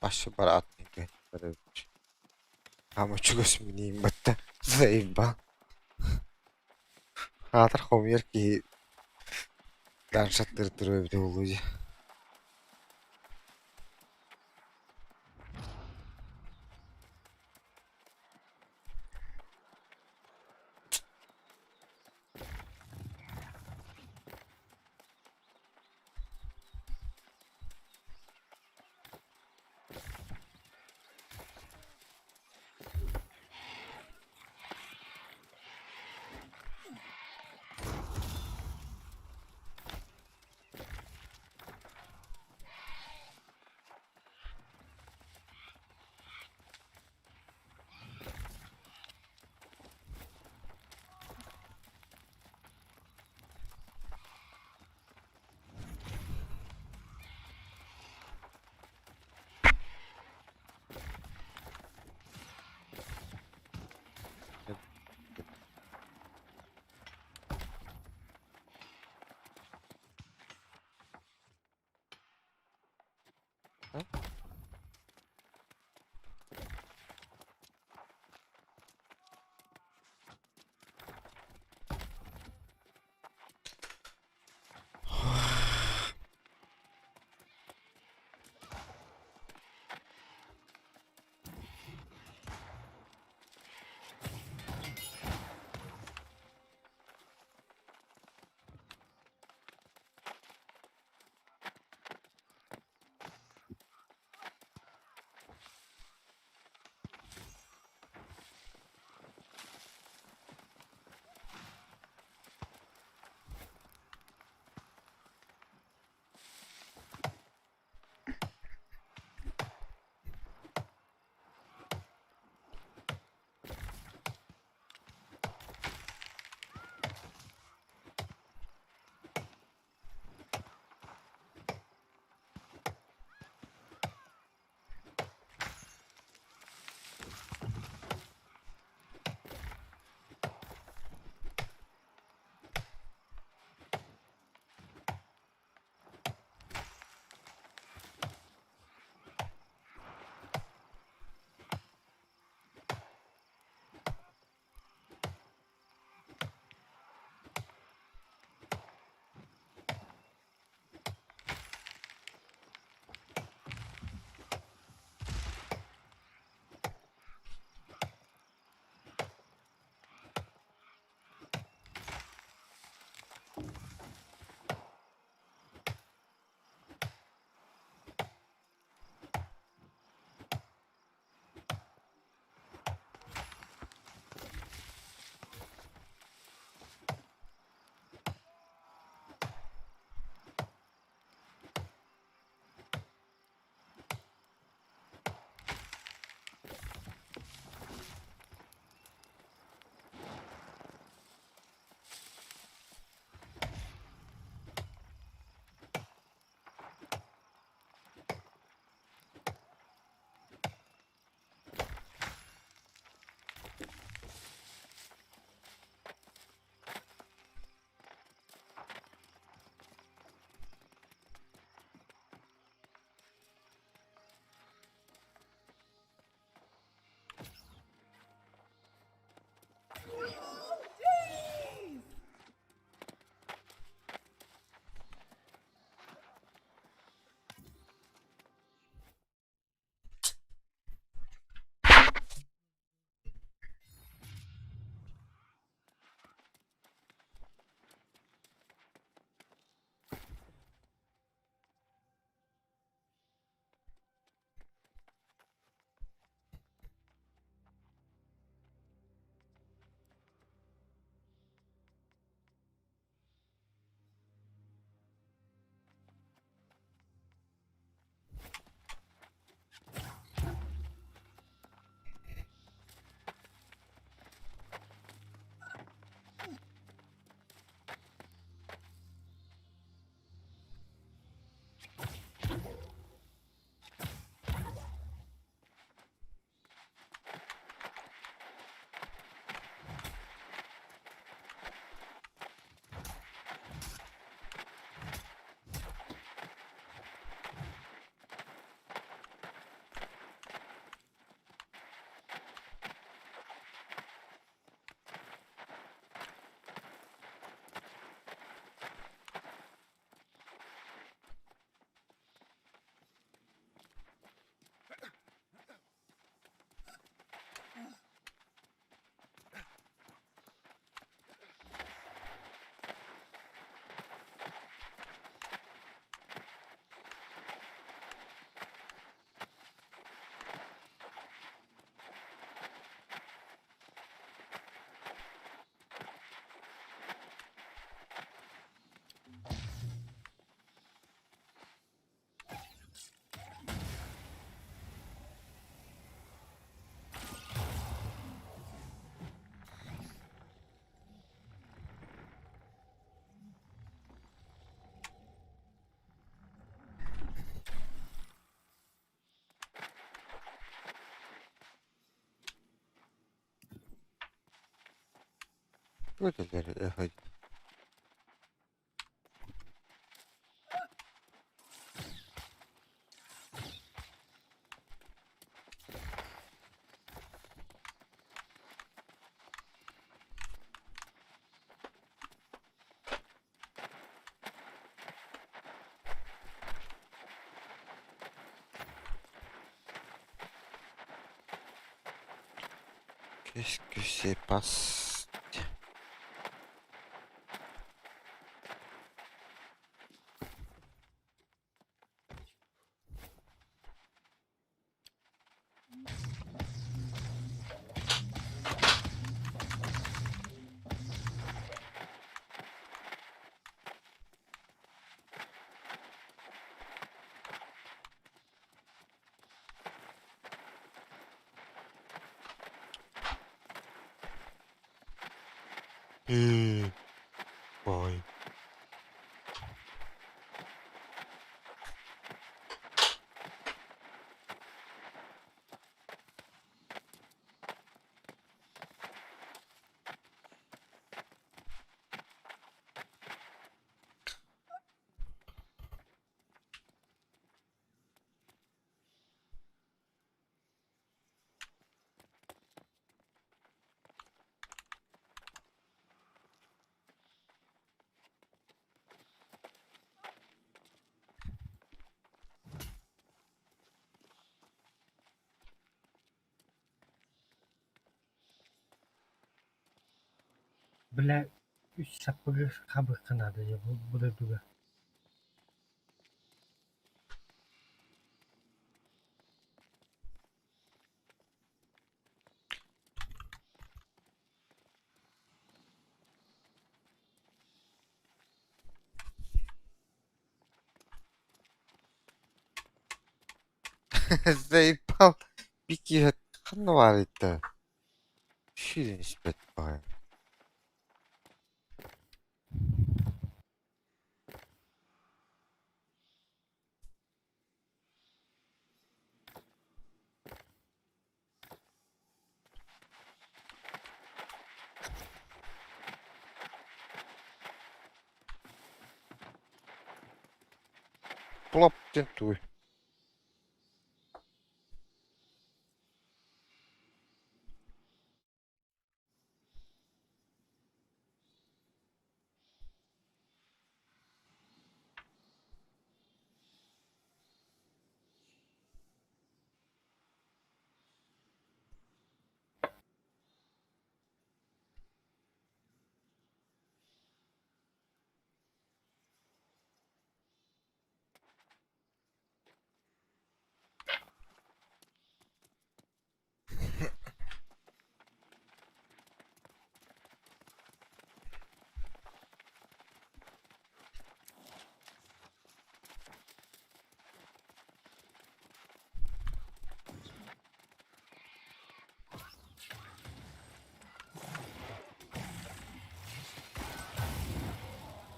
Вася бараатника короче. Ама чугас миниин батта заебал. Аатар хомуйар киһи планшеттары туруо эбитэ буолуо дии. Туох этилэр? Qu'est-ce que c'est passe? Э, бай. Бля, үс саппыгы хабыахха наада дьэ бу бу дойдуга. Заебал. Бики ханна баар да. Ширин испэт баҕайы. Плоп диэн тугуй?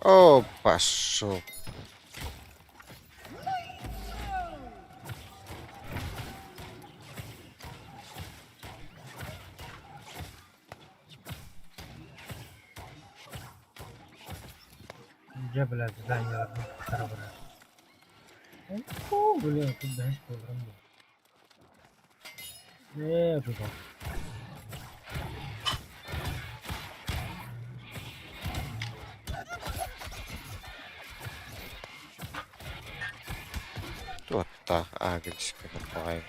О, пошел. Дьэ, блядь, зданиеларбын тупсара барар. О, бля, тут бэһис буоларым буолуо. Ээ, тутар. Туоттаах агрисканы баҕайы.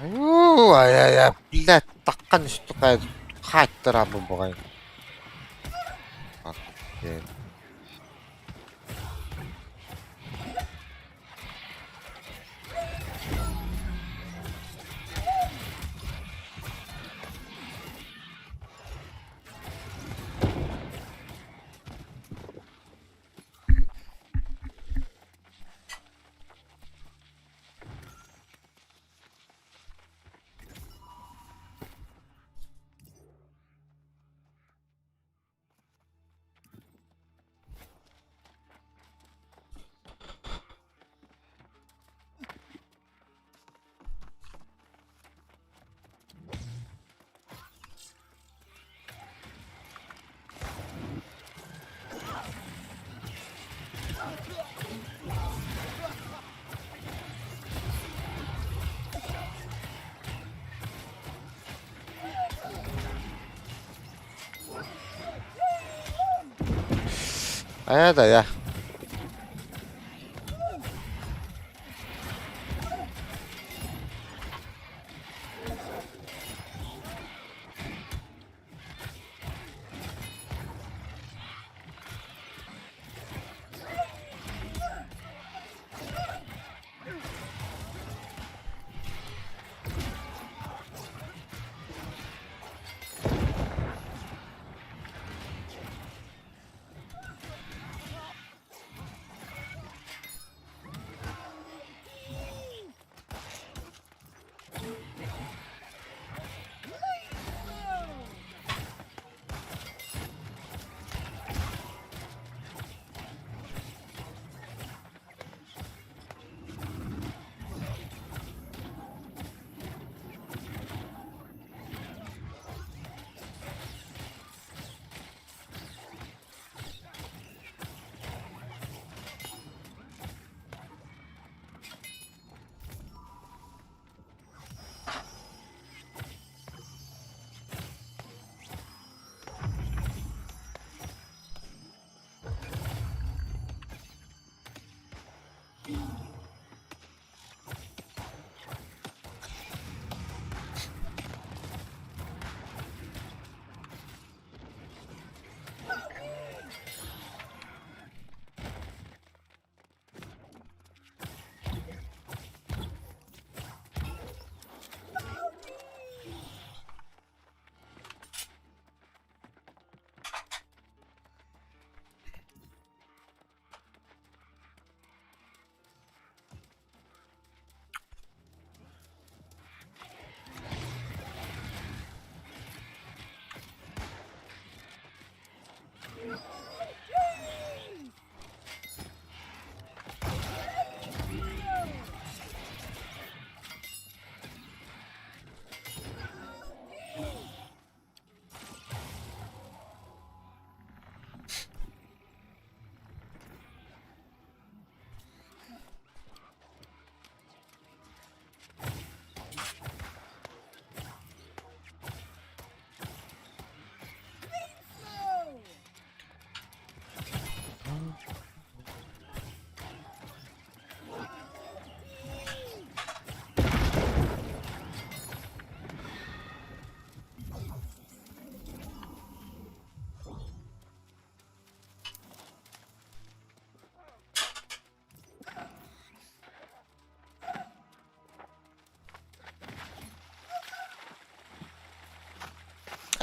Ай-ай-ай, блядь, таххан үстү хааттара бу бугай. Айа да я.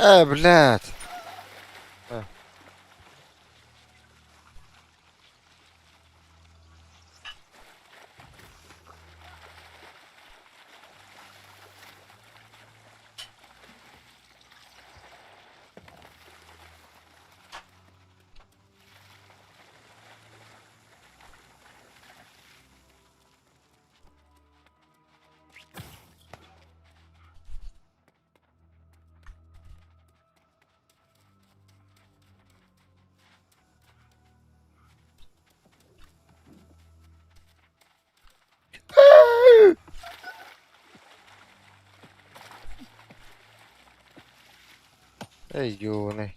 Э, блядь. Э. Эй, юный.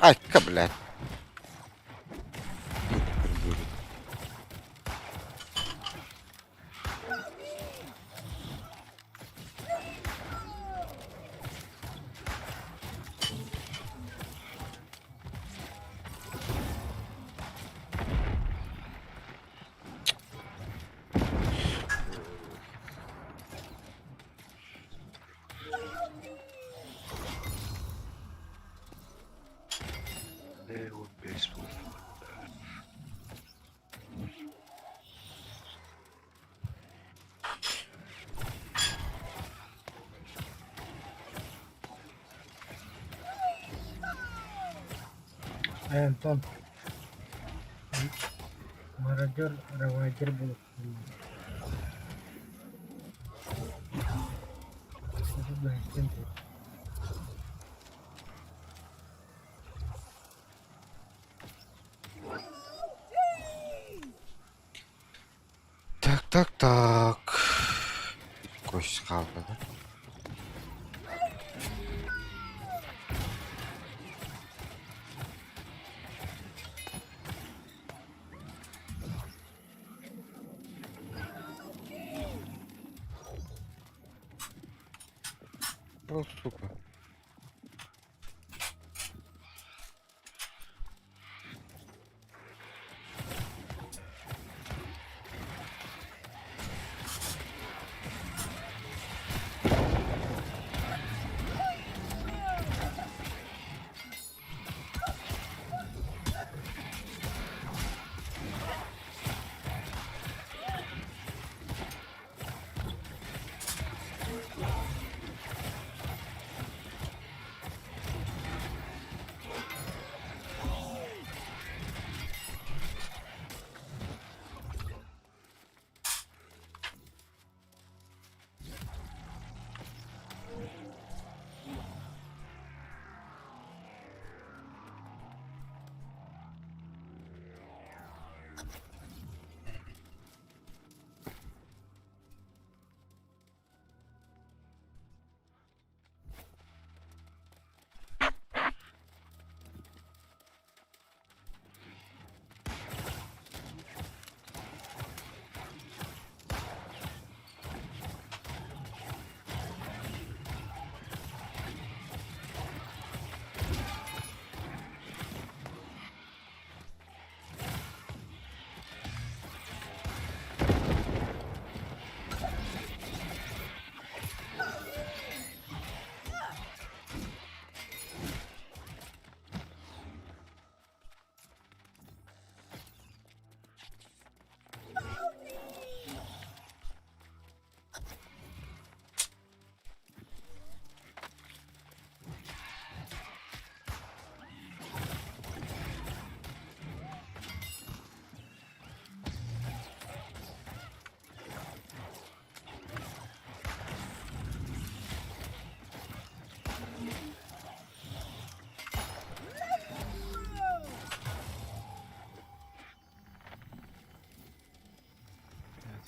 Айка, блядь. 15 буолла. Эй, Антон. Мародер, равайдер буолуп Так, так, так. Кость хаалла да? Ну, сука.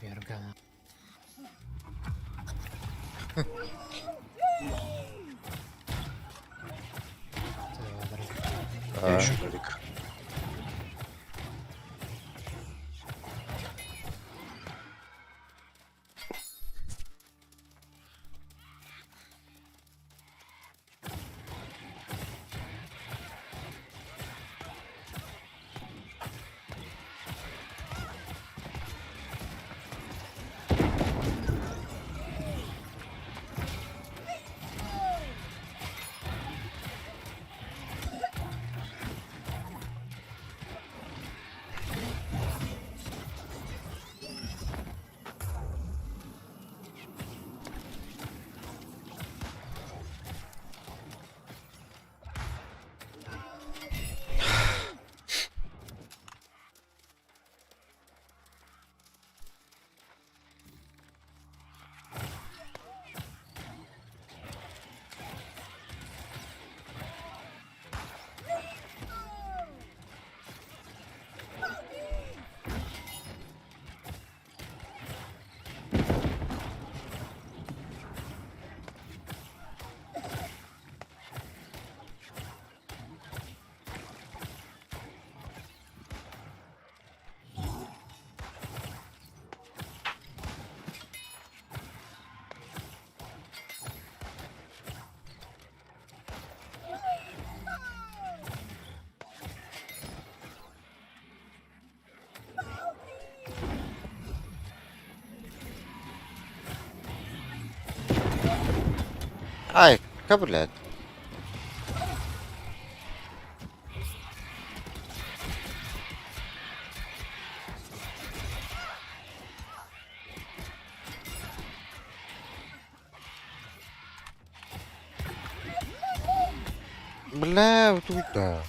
Отвергала. А, Журналик. Айка, блядь. Бля, утуйда.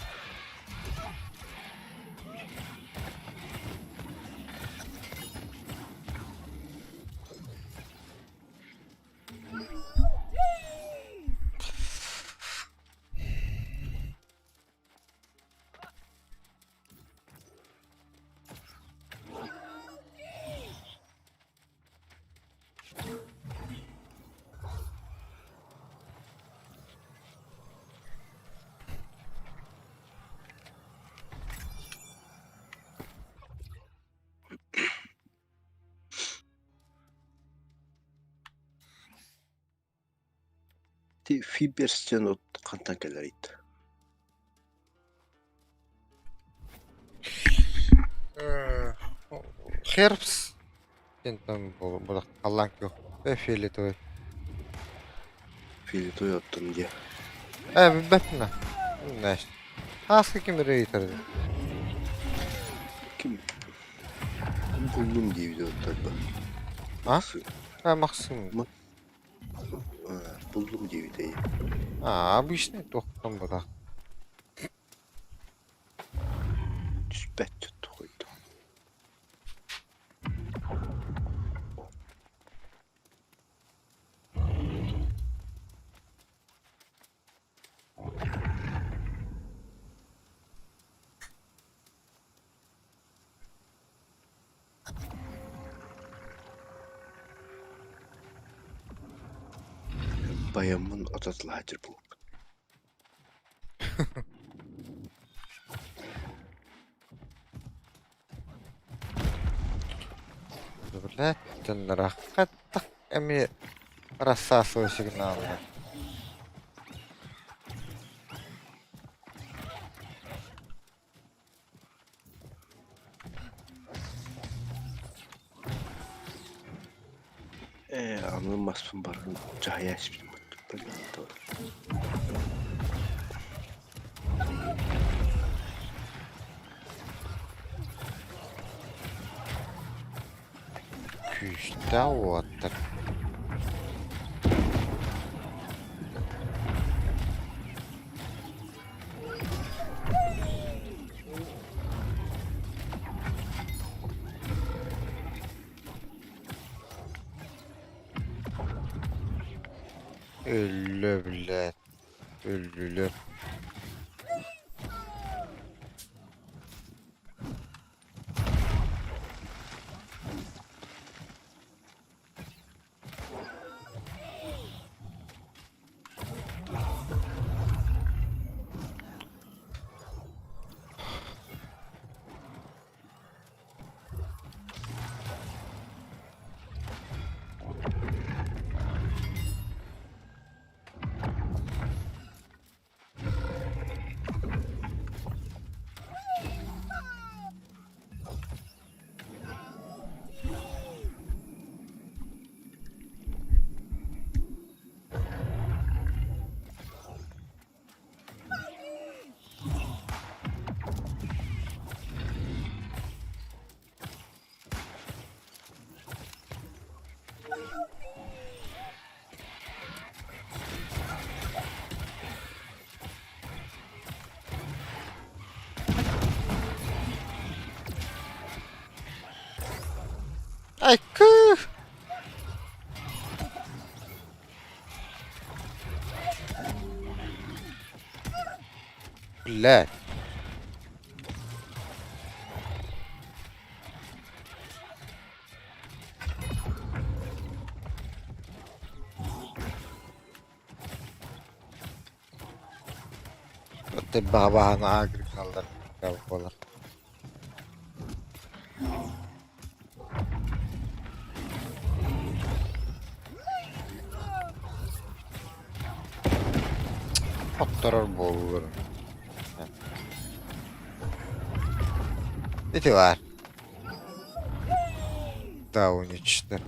Ити Фиберстен от хантан кэлэрий Херпс диэн там халлаан күөх фиолетовый. Фиолетовый оттон диэ. Ээ билбэппин аа. Ааска ким эрэ ыйытар Ким буллум диэбит оттон А? А Максим. Буллум диэбит А, обычный туохтан бытах. Түспэт тугуйду. Байаммын ототлаачыр буолбут. Блядь, дьоннорахха эмиэ рассасывай сигналлар. Ээ, аны маспын барытын дьаһайа испитим Күүстээх уолаттар. Өллө блядь, өллүлэр. Айкыы! Блядь. Баҕа агрикаллар буолар. Хотторор буоллулар. Ити баар. Дауничтар.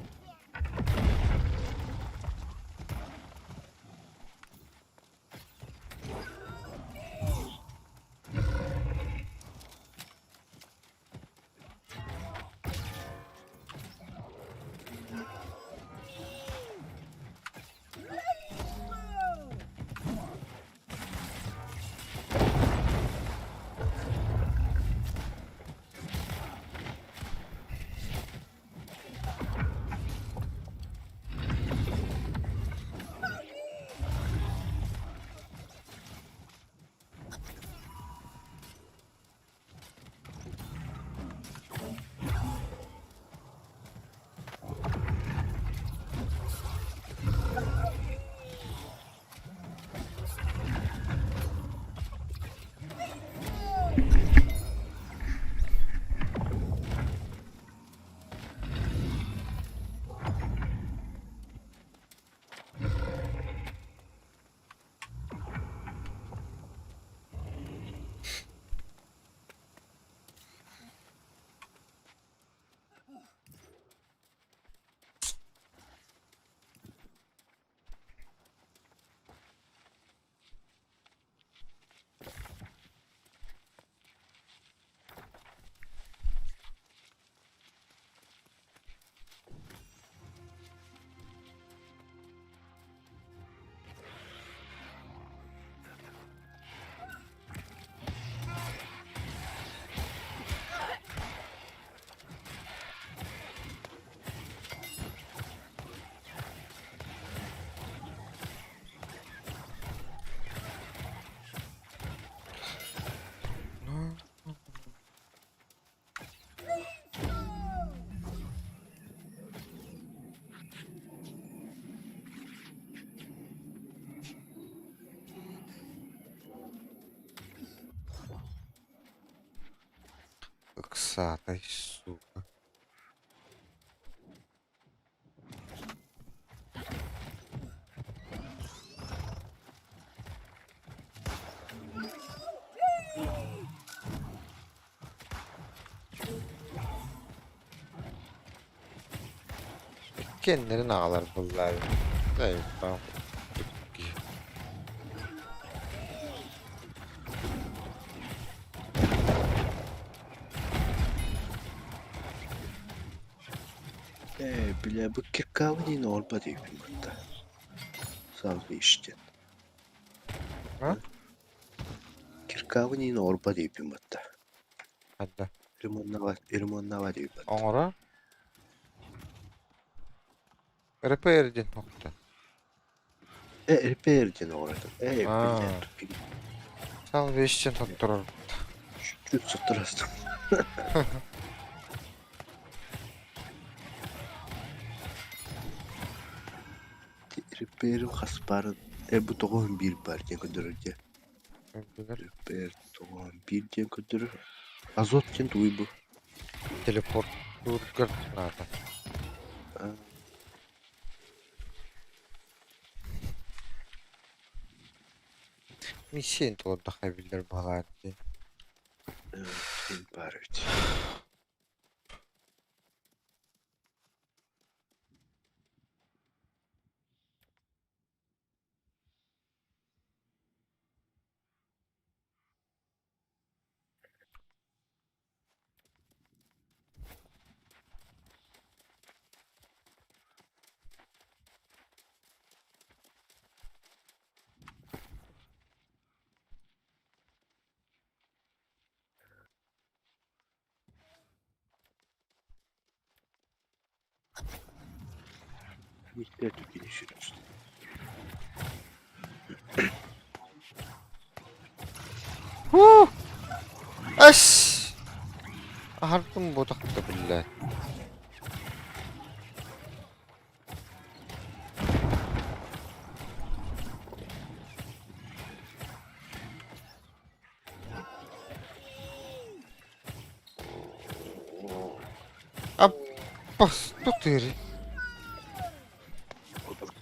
Полосатай, сука. Иккиэннэрин аҕалар буоллар. Ээ, бля, бу киркабын оҥорбот эбиппин кытта. Салгыы диэн. А? Киркабын оҥорбот эбиппин батта. Ханна? Ремоннават, ремоннават эбит батта. Оҥоро? Repair диэн нокта. Э, repair диэн оҥоротум. Э, Аа. бля, тупик. Salvage диэн тотторор. Чуть сотторастым. Repair'im хас баарын э бу тоҕуһун биир баар диэн көрдөрөр диэ. Repair тоҕуһун биир диэн көрдөрөр. Азот диэн тугуй бу? Телепорт наада. А, Миссияны толордоххо биллэр баҕалаах дии. э, диэн баар эбит. Miktar tükeniş Huh! Эс! Аһардым буотахта биллэ. Аппас тутыр.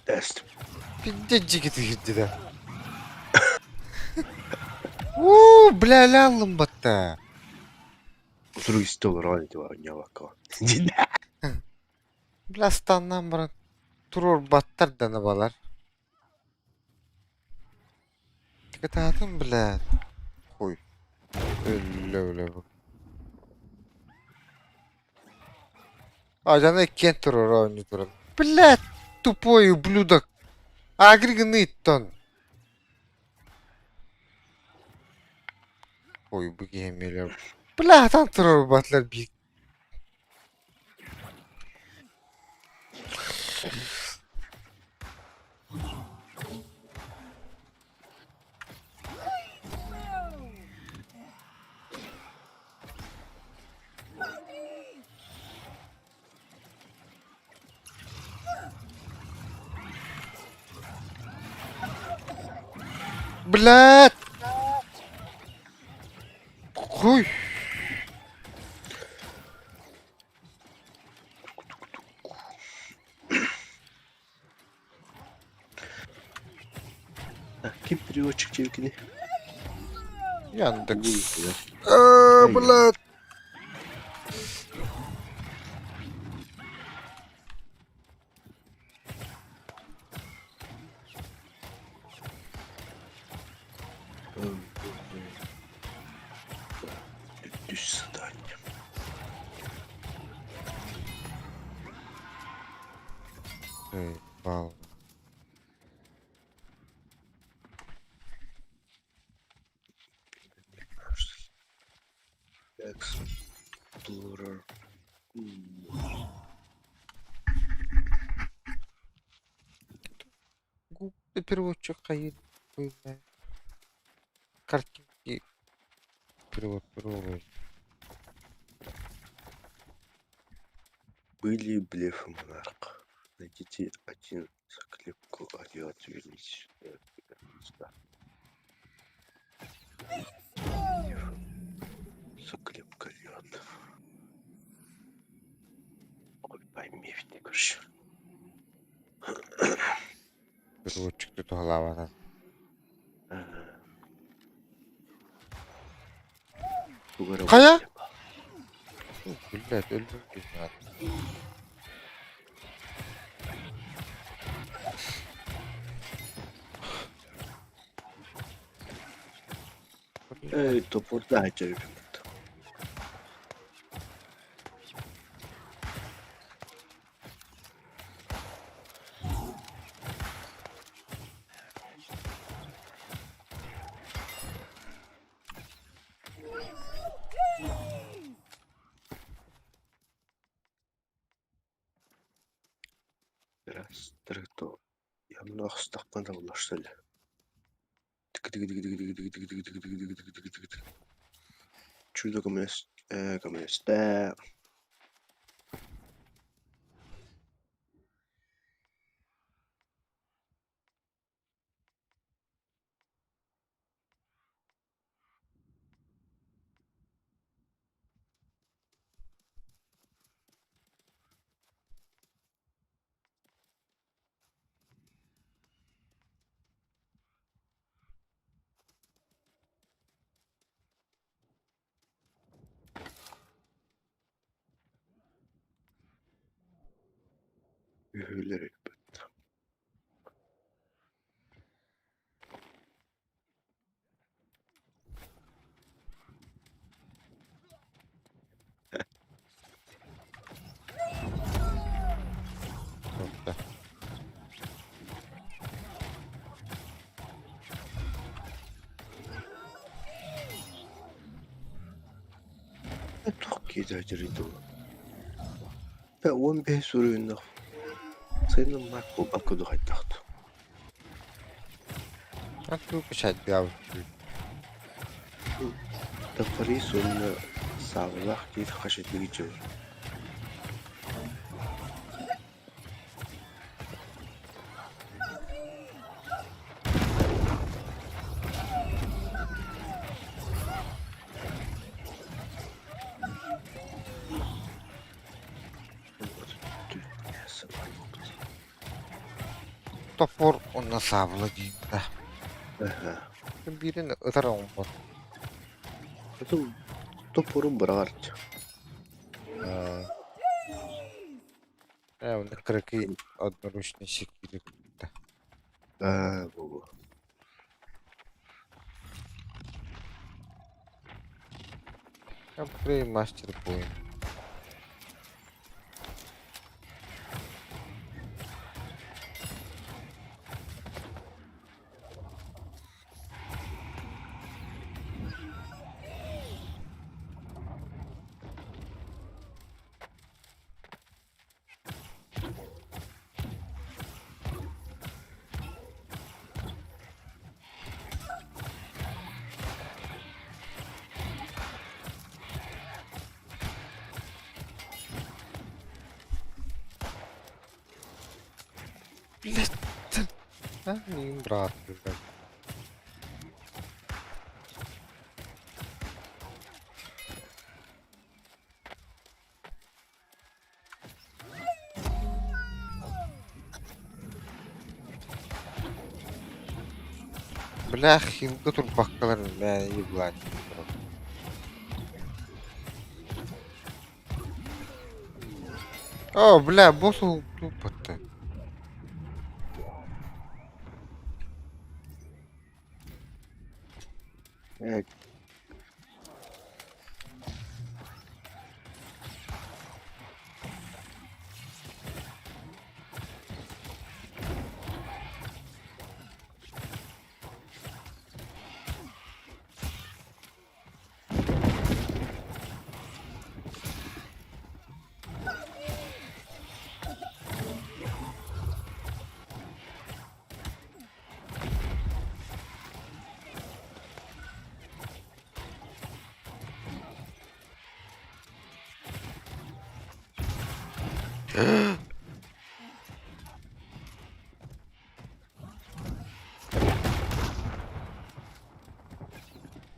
Тест. Пиздец киирдилэр. Уу, бля, лаллым батта. Утурук истэ олорон ити оонньообокко. Бля, станнан баран туруорбаттар да балар. Кытаатын, бля. Хуй. Өллө, бля бу. Ажана иккиэн турар оонньуу турар. Блядь, тупой ублюдок. Агриганы иттон. Ой, бу киһи эмиэлэр. Бля, там турар батлар биир. Блядь! Хуй! Ким переводчик диэбиккиний? Яндекс. Google. А, блядь! Түс задание. Эй, вау. Explorer. Google переводчик хайыр. Хуй знает. Картинки. Перевод, перевод. Были блефы монарх. Найдите один заклепку, а вернитесь сюда. Заклепка лед. Пойми короче. Переводчик туһалаабатан. Тугу эрэ Хайа? уот Блядь, өлбүт киһи. Эй, топорда айтар. Ямна уларсал. Чудо көмөлөстө. Үһүлэр өлбүт. Туох киһи дуу? 15 суруйуннах сайынын мак буолбакка дуу хайдах дуу? Таппарыыс уонна Саабалаах диир хашытыы дьон. Топор уонна саабыла диир да. Биирин ытар оҥорбот. Топорун быраҕар. Ээ, онно кыракый одноручный секири кытта. Аа, буолуо. Апгрейд мастер point. Блядь. А, миигин быраҕаттыыллар. Бля, хилга турбаккалар мээнэ еблани. О, бля, босс уһуктууппатта. Ээ,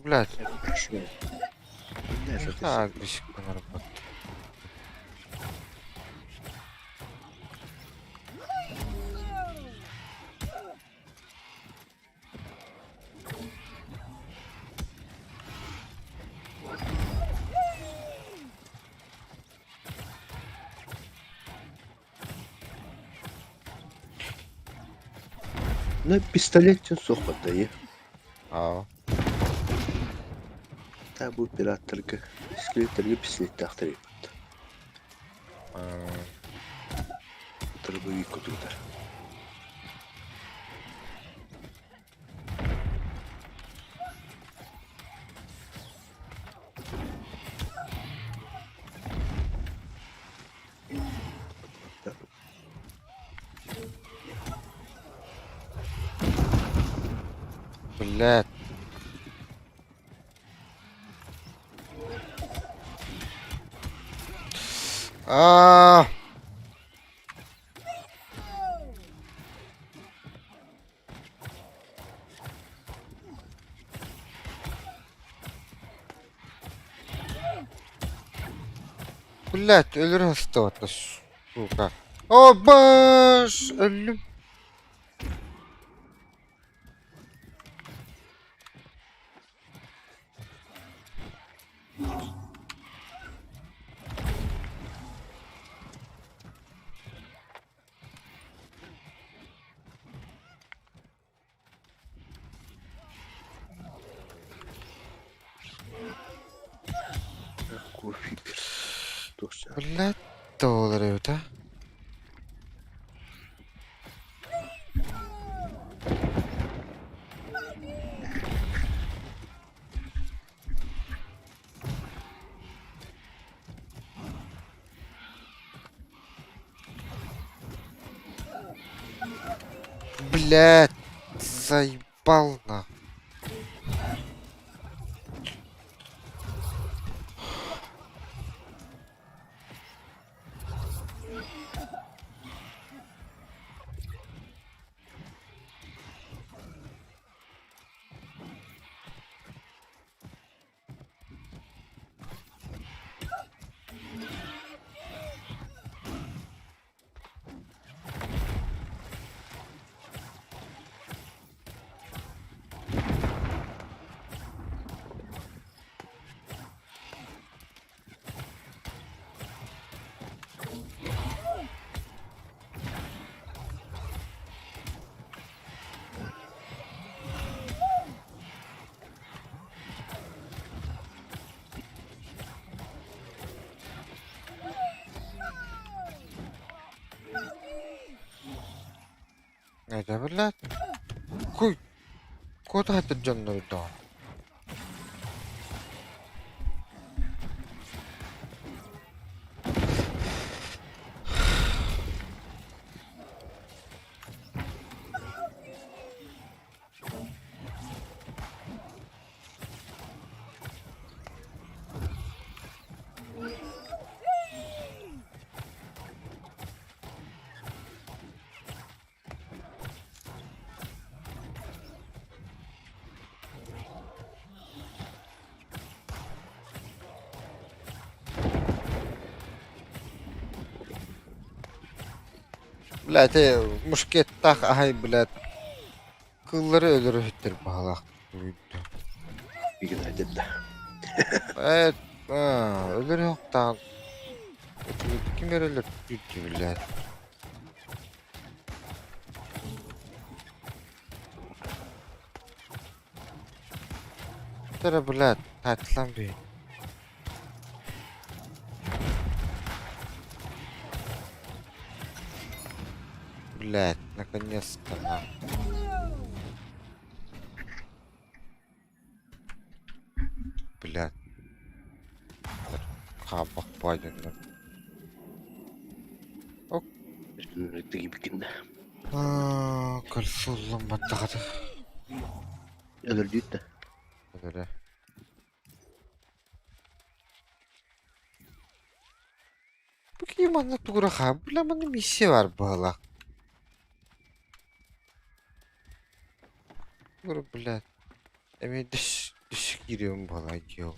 Блядь, Үчүгэй. а, гришик гынар. Ну, пистолет диэн суох баттайы. Аа. Та бу пираттарга, скелеттергэ пистолеттаахтар эбит. Дробовик кутуутар. Блядь. Аа. Блядь, өлөрө сыстыбата сука. О, баш, өллүм. Кофе пир. Туох Блядь, доллар эбит, а? Блядь, заебал на. Это, блядь. Куй. Куда это дьоннор доо? Блядь, мушкеттаах аһай, блядь, кыыллары өлөрөһүттэр баһылаах Игнатьевна. Э, өлөрүөхтаан ким эрэ өлөртүүрдү, блядь. Эрэ, блядь, таайталаан бүй. Блядь, наконец-то, на. Блядь. Хаабах баайданнар. Тигибикин. Кольцуллам баттаҕата. Өлөрдүүт да. Өлөрө. Бу киһи манна тугура хаа, бля манна миссия бар быһыылаах. Тугура, блядь. Эмиэ дөс дөс киириэм буолаа дии ол.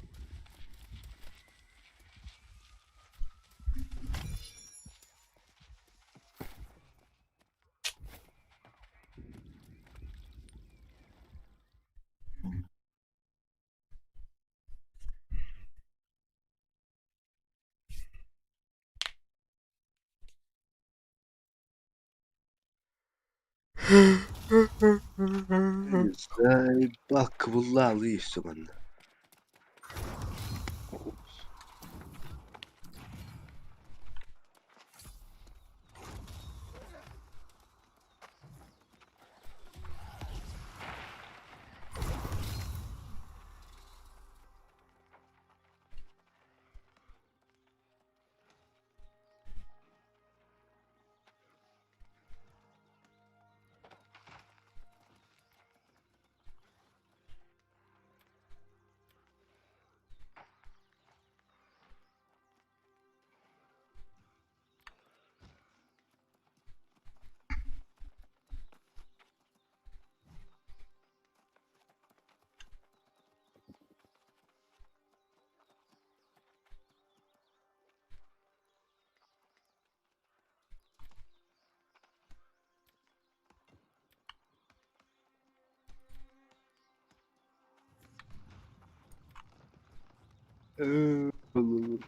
Заебал кыбыллаалыы өссө манна. Бу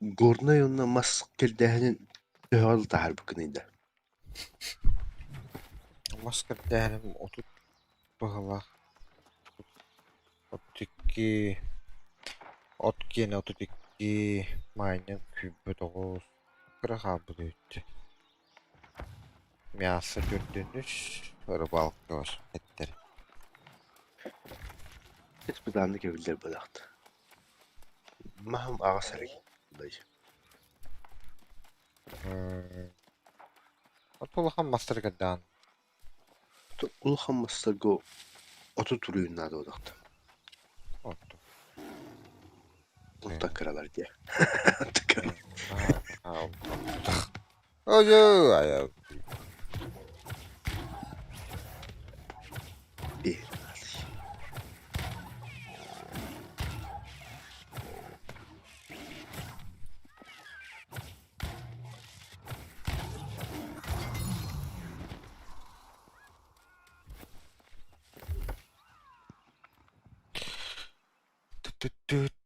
Горнай уонна мас кэрдээһинин төһөҕө таһаарбыккыный да? Мас кэрдээһиним 30 быһыылаах. 32 от киэнэ 32 маайынан 29 кыра хаалбыт эбит. Мясо 43 рыбалка эттэр. Испытаанны кэбиллэр бадахт. Маһым аҕыс эрэ От улахан мастары кэрдэҕин. Улахан мастарга 30 уруйун наада буолуохта. Отто. Онтон кыралар диэ. Ой, Түт-түт.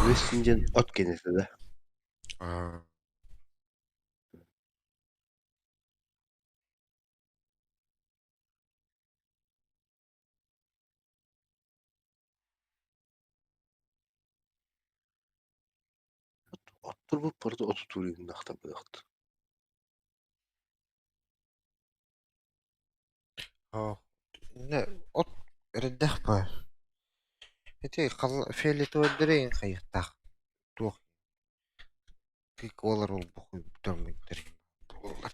Весен диэн от кэнэтэ да? Аа. Оттурбут барыта отутуур иҥнахтабыахт. Оо, не от эрэйдээх баар. Ити фиолетовайдары эҥин хайыахтаах туох киколар олбохуйдормуйдар буоллар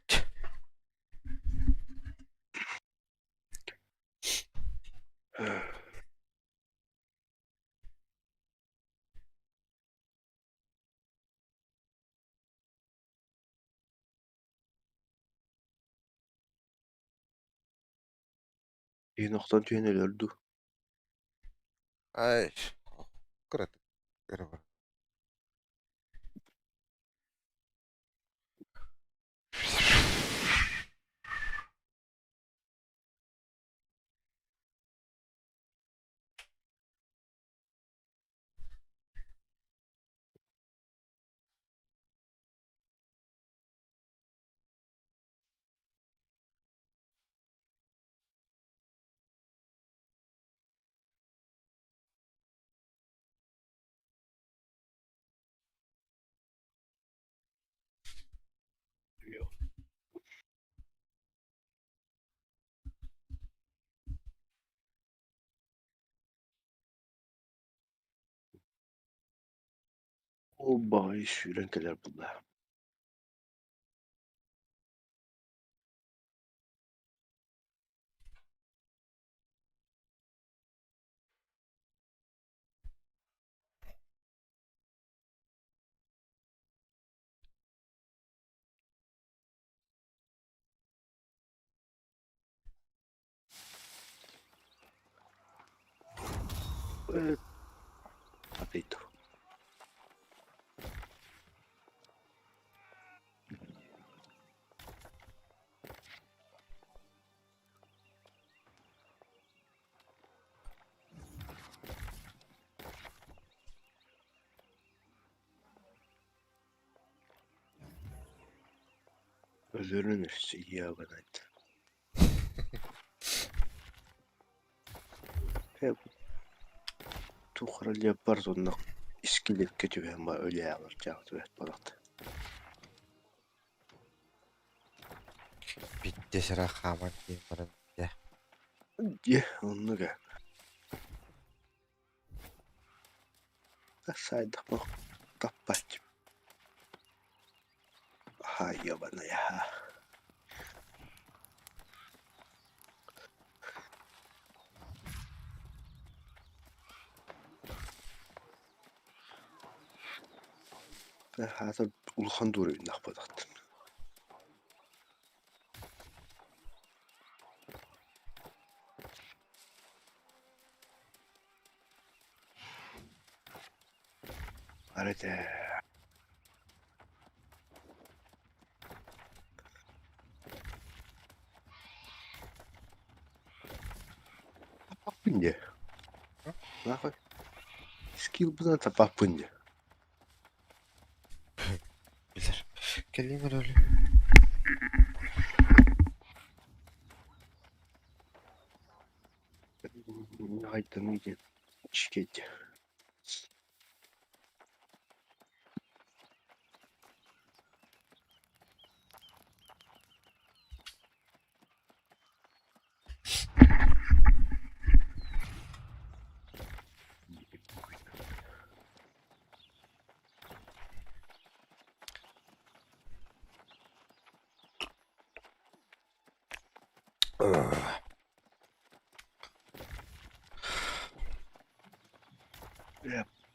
Иһин охтон түһэн өлөр дуу? Ай, кыратык эрэ бар. Ол баҕайы сүүрэн кэлэр буолла. Papito. Өлөрүн өссө иэҕинэт. Туох эрэ уонна искилиэккэ түбэһэн баар өлүөҕэр дьаабы барахта. Биирдэ сыра хааман диэн баран дьэ. Дьэ, оннук ээ. Саайдахпын таппат. Аһаа, ебаная. Хаата улахан дуоруйуннаах буолахтын. Арыт ээ Таппаппын дии. Нахуй. Скилбынан таппаппын дии. Билэр. Кэлиим эрэ өлүү. Хайданы диэн чикет.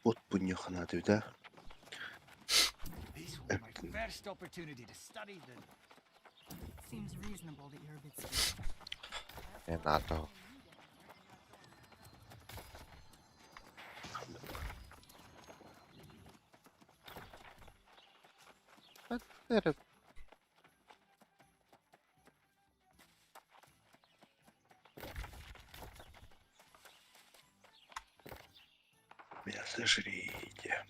От бунньаханааты да This will be my first opportunity to study the Seems reasonable that you're a bit scared. Э, наада. Эрэ Мясо жрите.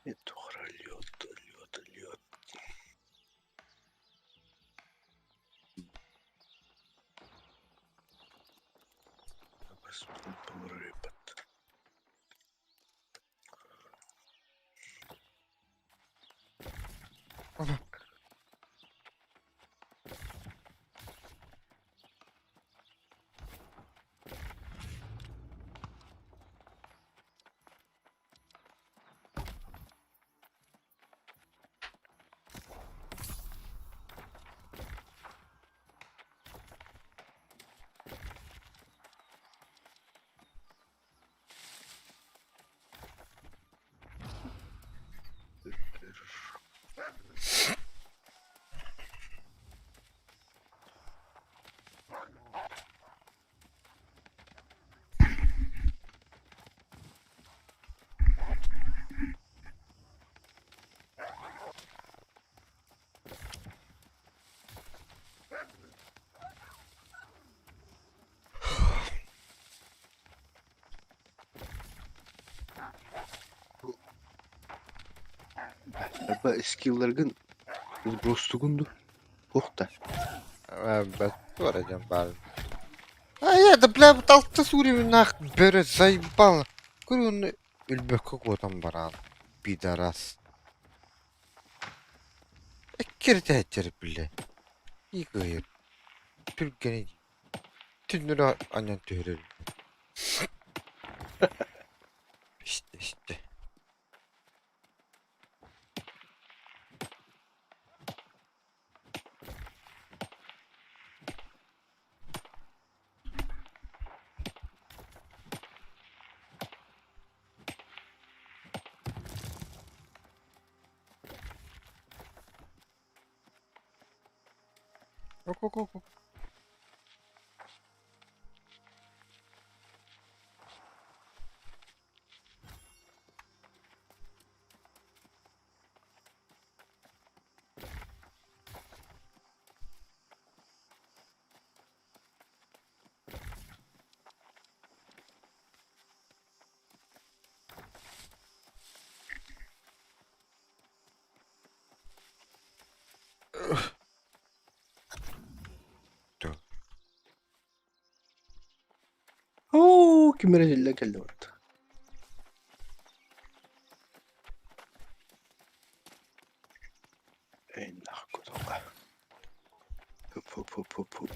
Туох эрэ лед, лед, лед. Арба скилларгын сбростугун дуу? Туох да. Бэт диэн баар. А я да бля алта уровеннаах бөрө заебало. Көрүн өлбөккө куотан бараан. Пидорас. Эккирэтээччэр бile. И кыайыр. Түргэни түннүрэ анньан түһэрэр. Истэ истэ. Ок-ок-ок. Оо, ким эрэ иһиллэн кэллэ барда. Хоп-хоп-хоп-хоп-хоп.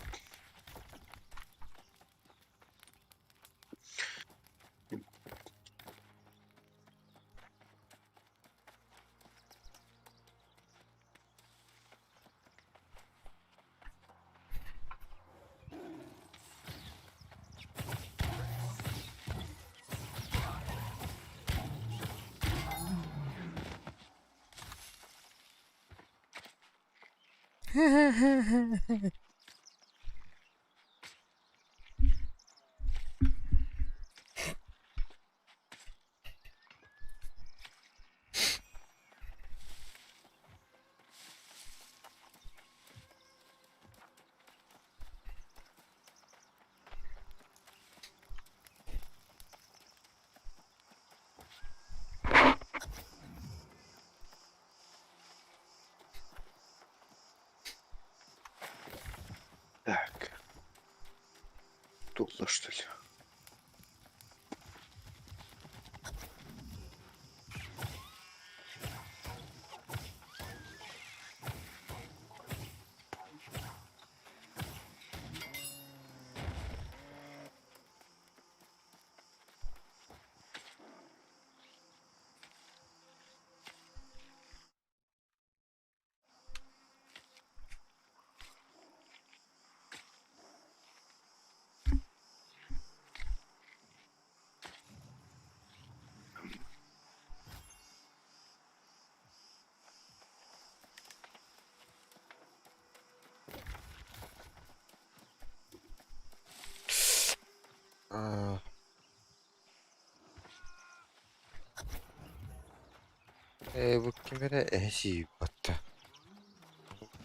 Так. Тула, что ли? Ээ бу ким эрэ эһэ сиийбэт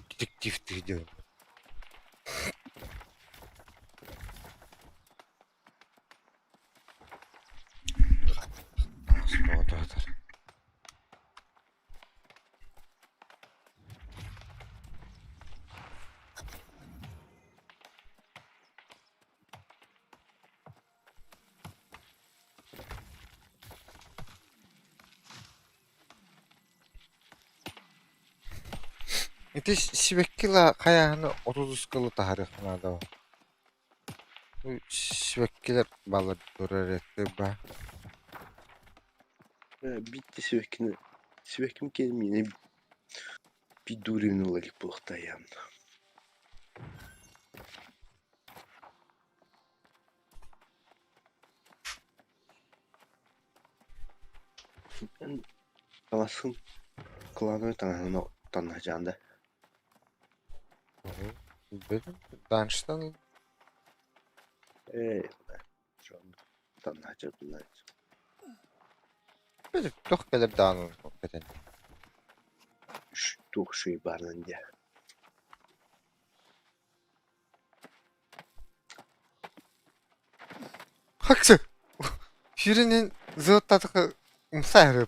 Детективтии диэн. Ити сибэкки ла хайааһыны 30 кылы таһарыах наада. Сибэккилэр балар турар этэ ба. Биитте сибэккини сибэкким кэлин биир уровень ыла илик буолуохтаайаан. Таҥасын кылаанай таҥаһын таҥнаһдьаан да Данштан ээ таҥнаһдьа туох кэлэр даҕаны кэтэн. Туох үчүгэй баарынан диэ. Хаксы! Сүүрэнин зыаттатыка умса эрэ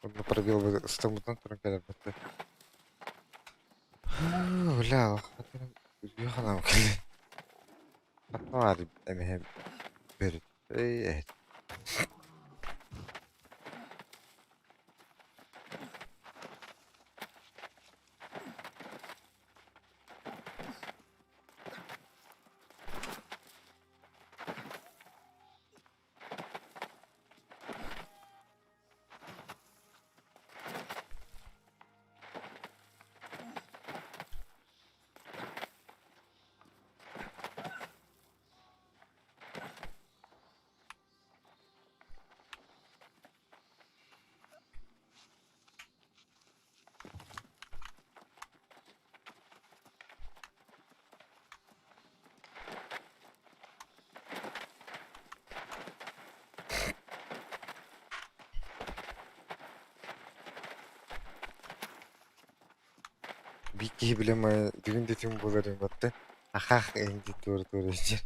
Онно пробил ыстаммытынан туран кэлэрбэттэр. Бля, ханаам кэлин. Хатмаар эмиһэ бэрит. Эй, Биир киһи билэн бүгүн да түҥ буолар ымматты. Ахах эҥди туора-туора сылдьар.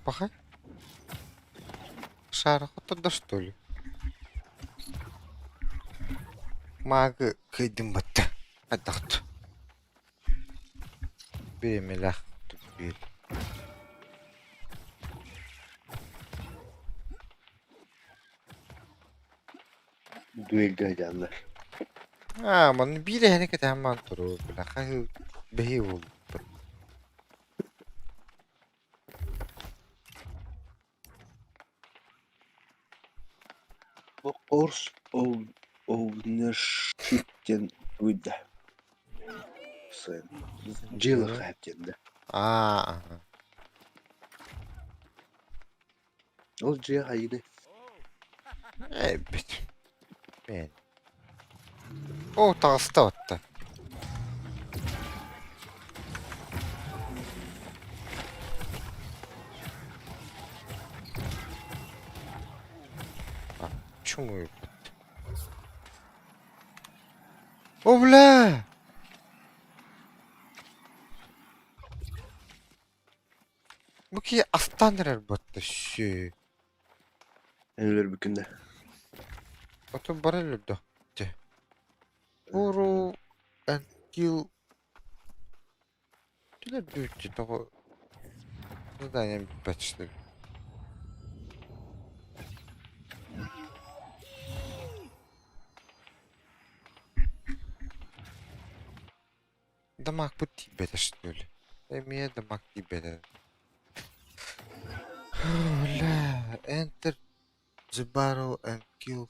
Пахай? Шара хоттордо что ли? Маагы кыйдым батта. Хайдахт. Биэмэлээх биир. Дуэльга дьааннар. Аа, манна биир эһэни кэтэһэн баран туруо, бля, хаһыы бэһиэ буолбуппут. Орс Ownership диэн тугуй да? Дьиэлэхэп диэн да. Аа, Ол дьиэ хайыыный? Эбит. Мен. О, таҕыста батта. Чумуйбут. О, бля! Бу киһи астаан эрэр буотта сү. Эн өлөрбүккүн да. Ото бары өлөрдө. Дьэ. Уру and kill Түлөрдүүччү тоҕо задание бүппэт что ли? Дамаакпыт тиийбэтэ что ли? Эмиэ дамаак тиийбэтэ. Бля, enter the barrel and kill.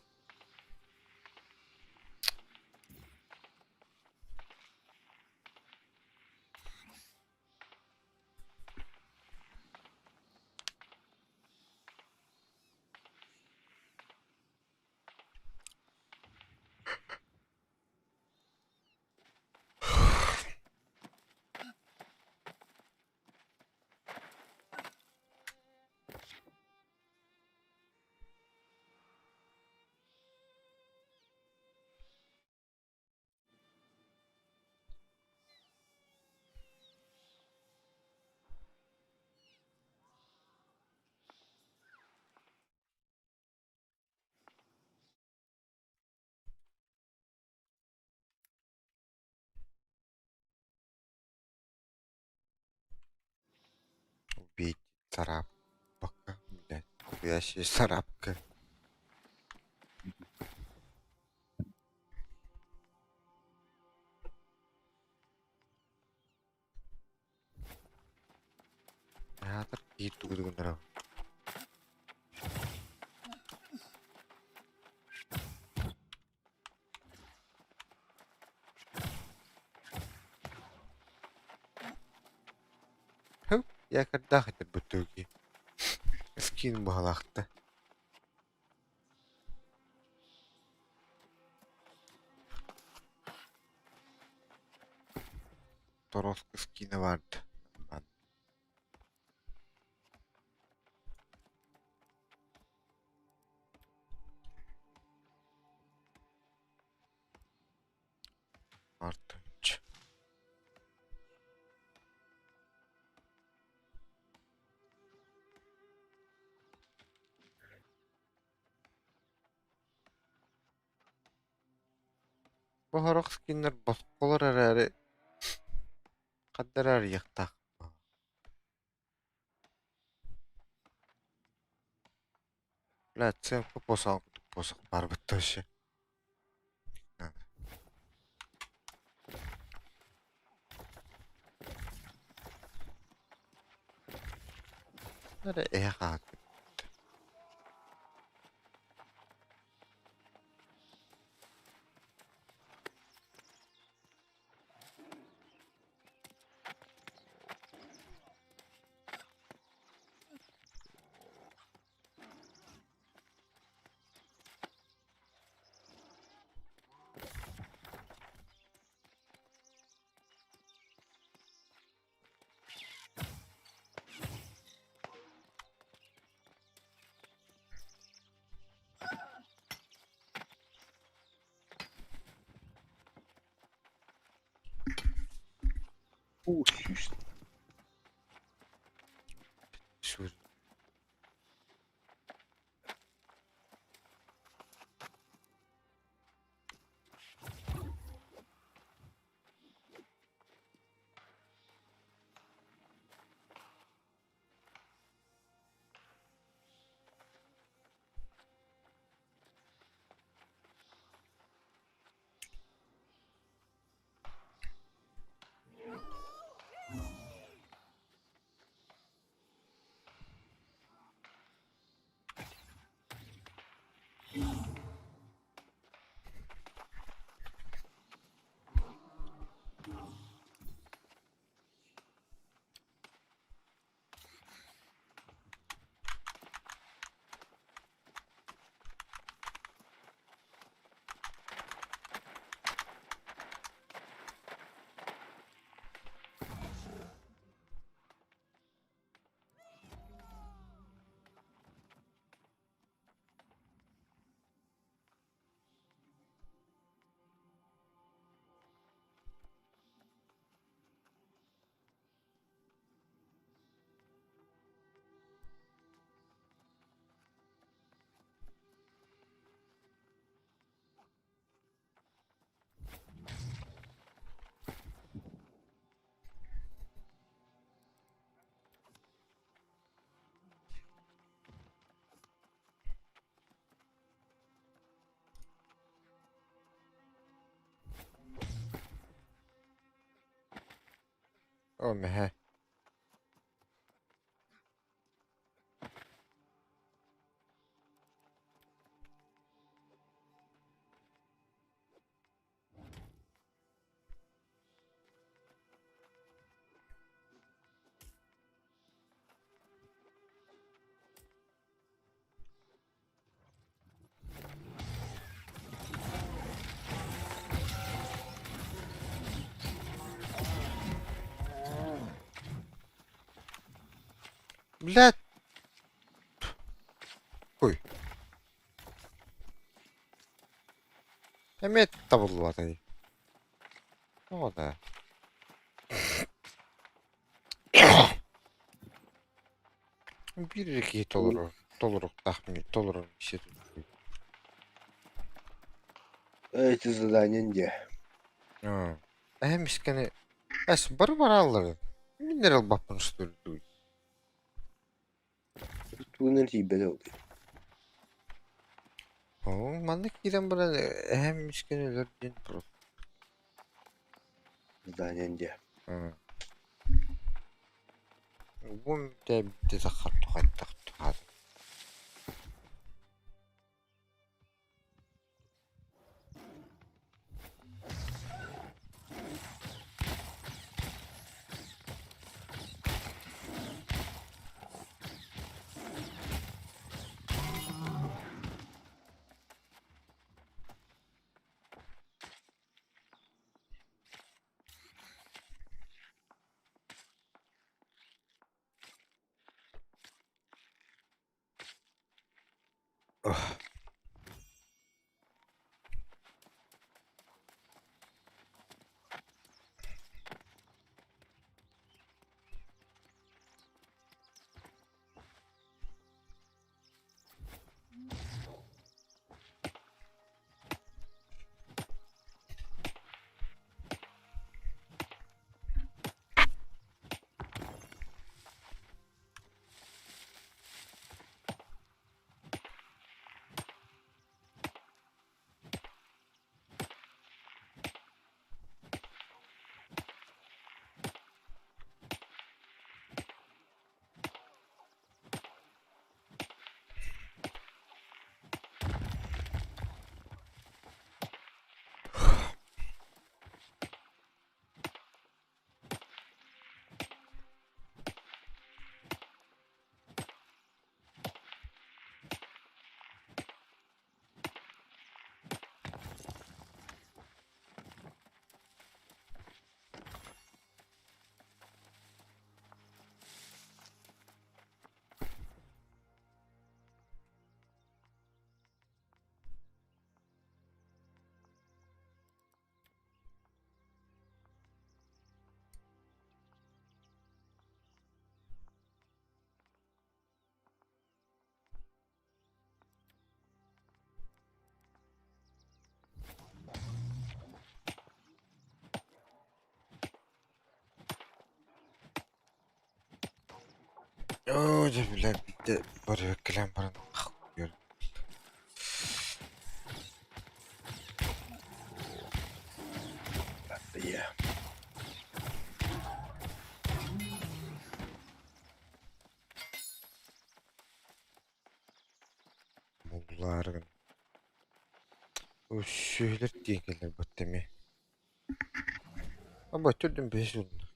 Убить царапка, блядь. Хуящая царапка. Театр биир тугу гыннарабын. Һы, якордаах этэ бутылки. Скин баһалаахта. Торовка скина баарда. Артынч. Бу сорох скиннэр босхолор эрээри хаддара арыйыахтаах. Бля, цемка посоҕун курдук посох баарбыт вообще. Эрэ эһэ хаатыр. Оо сүүс Сүр. Оо мэһэ. Блядь! Ой. Эмиэ табыллыбатай. Тоҕо да? Биир эрэ киһи толорор, толоруохтаах толорор миссия Эти задания где? Эһэ мискэни эс бары барааллар. Мин эрэ ылбаппын что ли дуй? Тугунан тиийбэтэ ол. Оо, манна киирэн баран эһэм мискэни өлөр диэн просто. Задание где? Бу бүтэбитэ сахар тухайдах тухаат. Оо, дьэ бля, биирдэ барыаккалаан баран Yeah. Буллаарыгын. Сүөһүлэр тиийэн кэллэр батта эмиэ. Аба төрдүн бэһис ууруннук.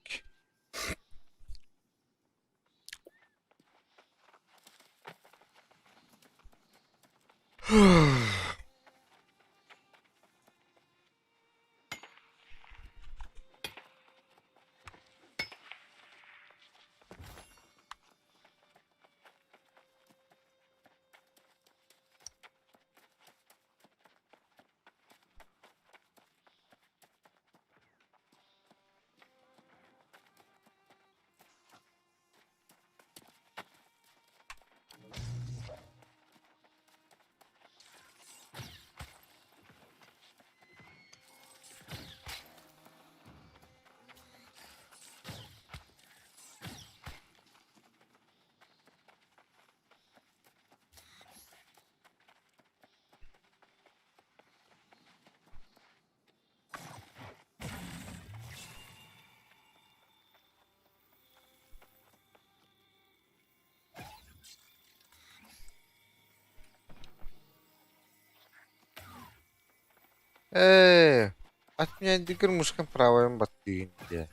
Ээ, от меня дигр мушкан правайын баттыгын дии.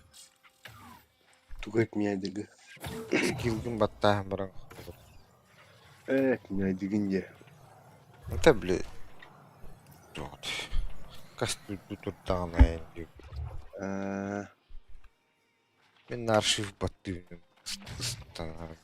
Тугу этмиядыгы? Скилгин баттааһын баран Э, этмиядыгын дии. Это, бля, вот. Кастуйду турдаҕына дии. Аа, Мин аршив баттыыбын ыстанарым.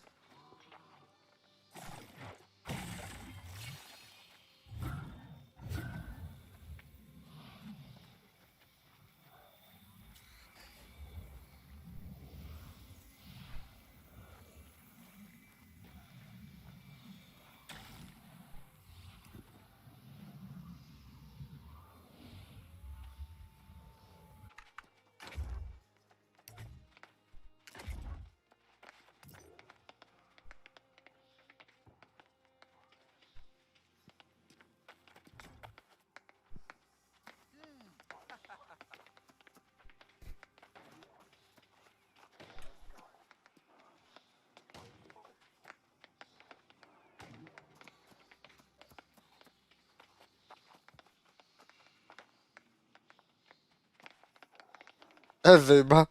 Заебал.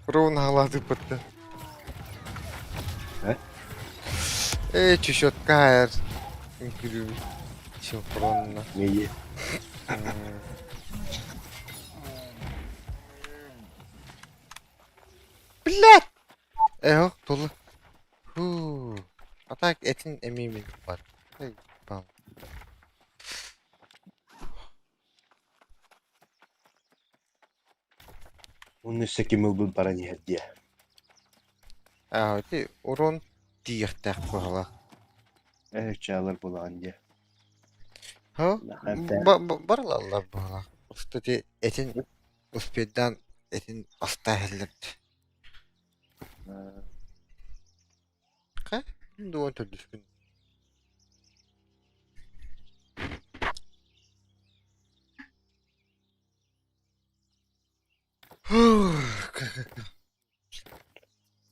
Ровно халаатыппыттан. Э? Ээ, чешетка хайар. Үҥкүрүүбүт. Синхронно. Мии. Блядь! Э, тула. Фу. А так этин эмиэ мин бар. Эй, бам. Уонна өссө ким ылбыт баран иһэр диэ. Аа, ити урон тиийиэхтээх быһалаах. Ээ, чаалар буолаҕын диэ. Һа, Эмтээх. барылаллар быһалаах. Кстати, этин успейдаан этин астааһыллар. Ха, дуон төрдүспүн.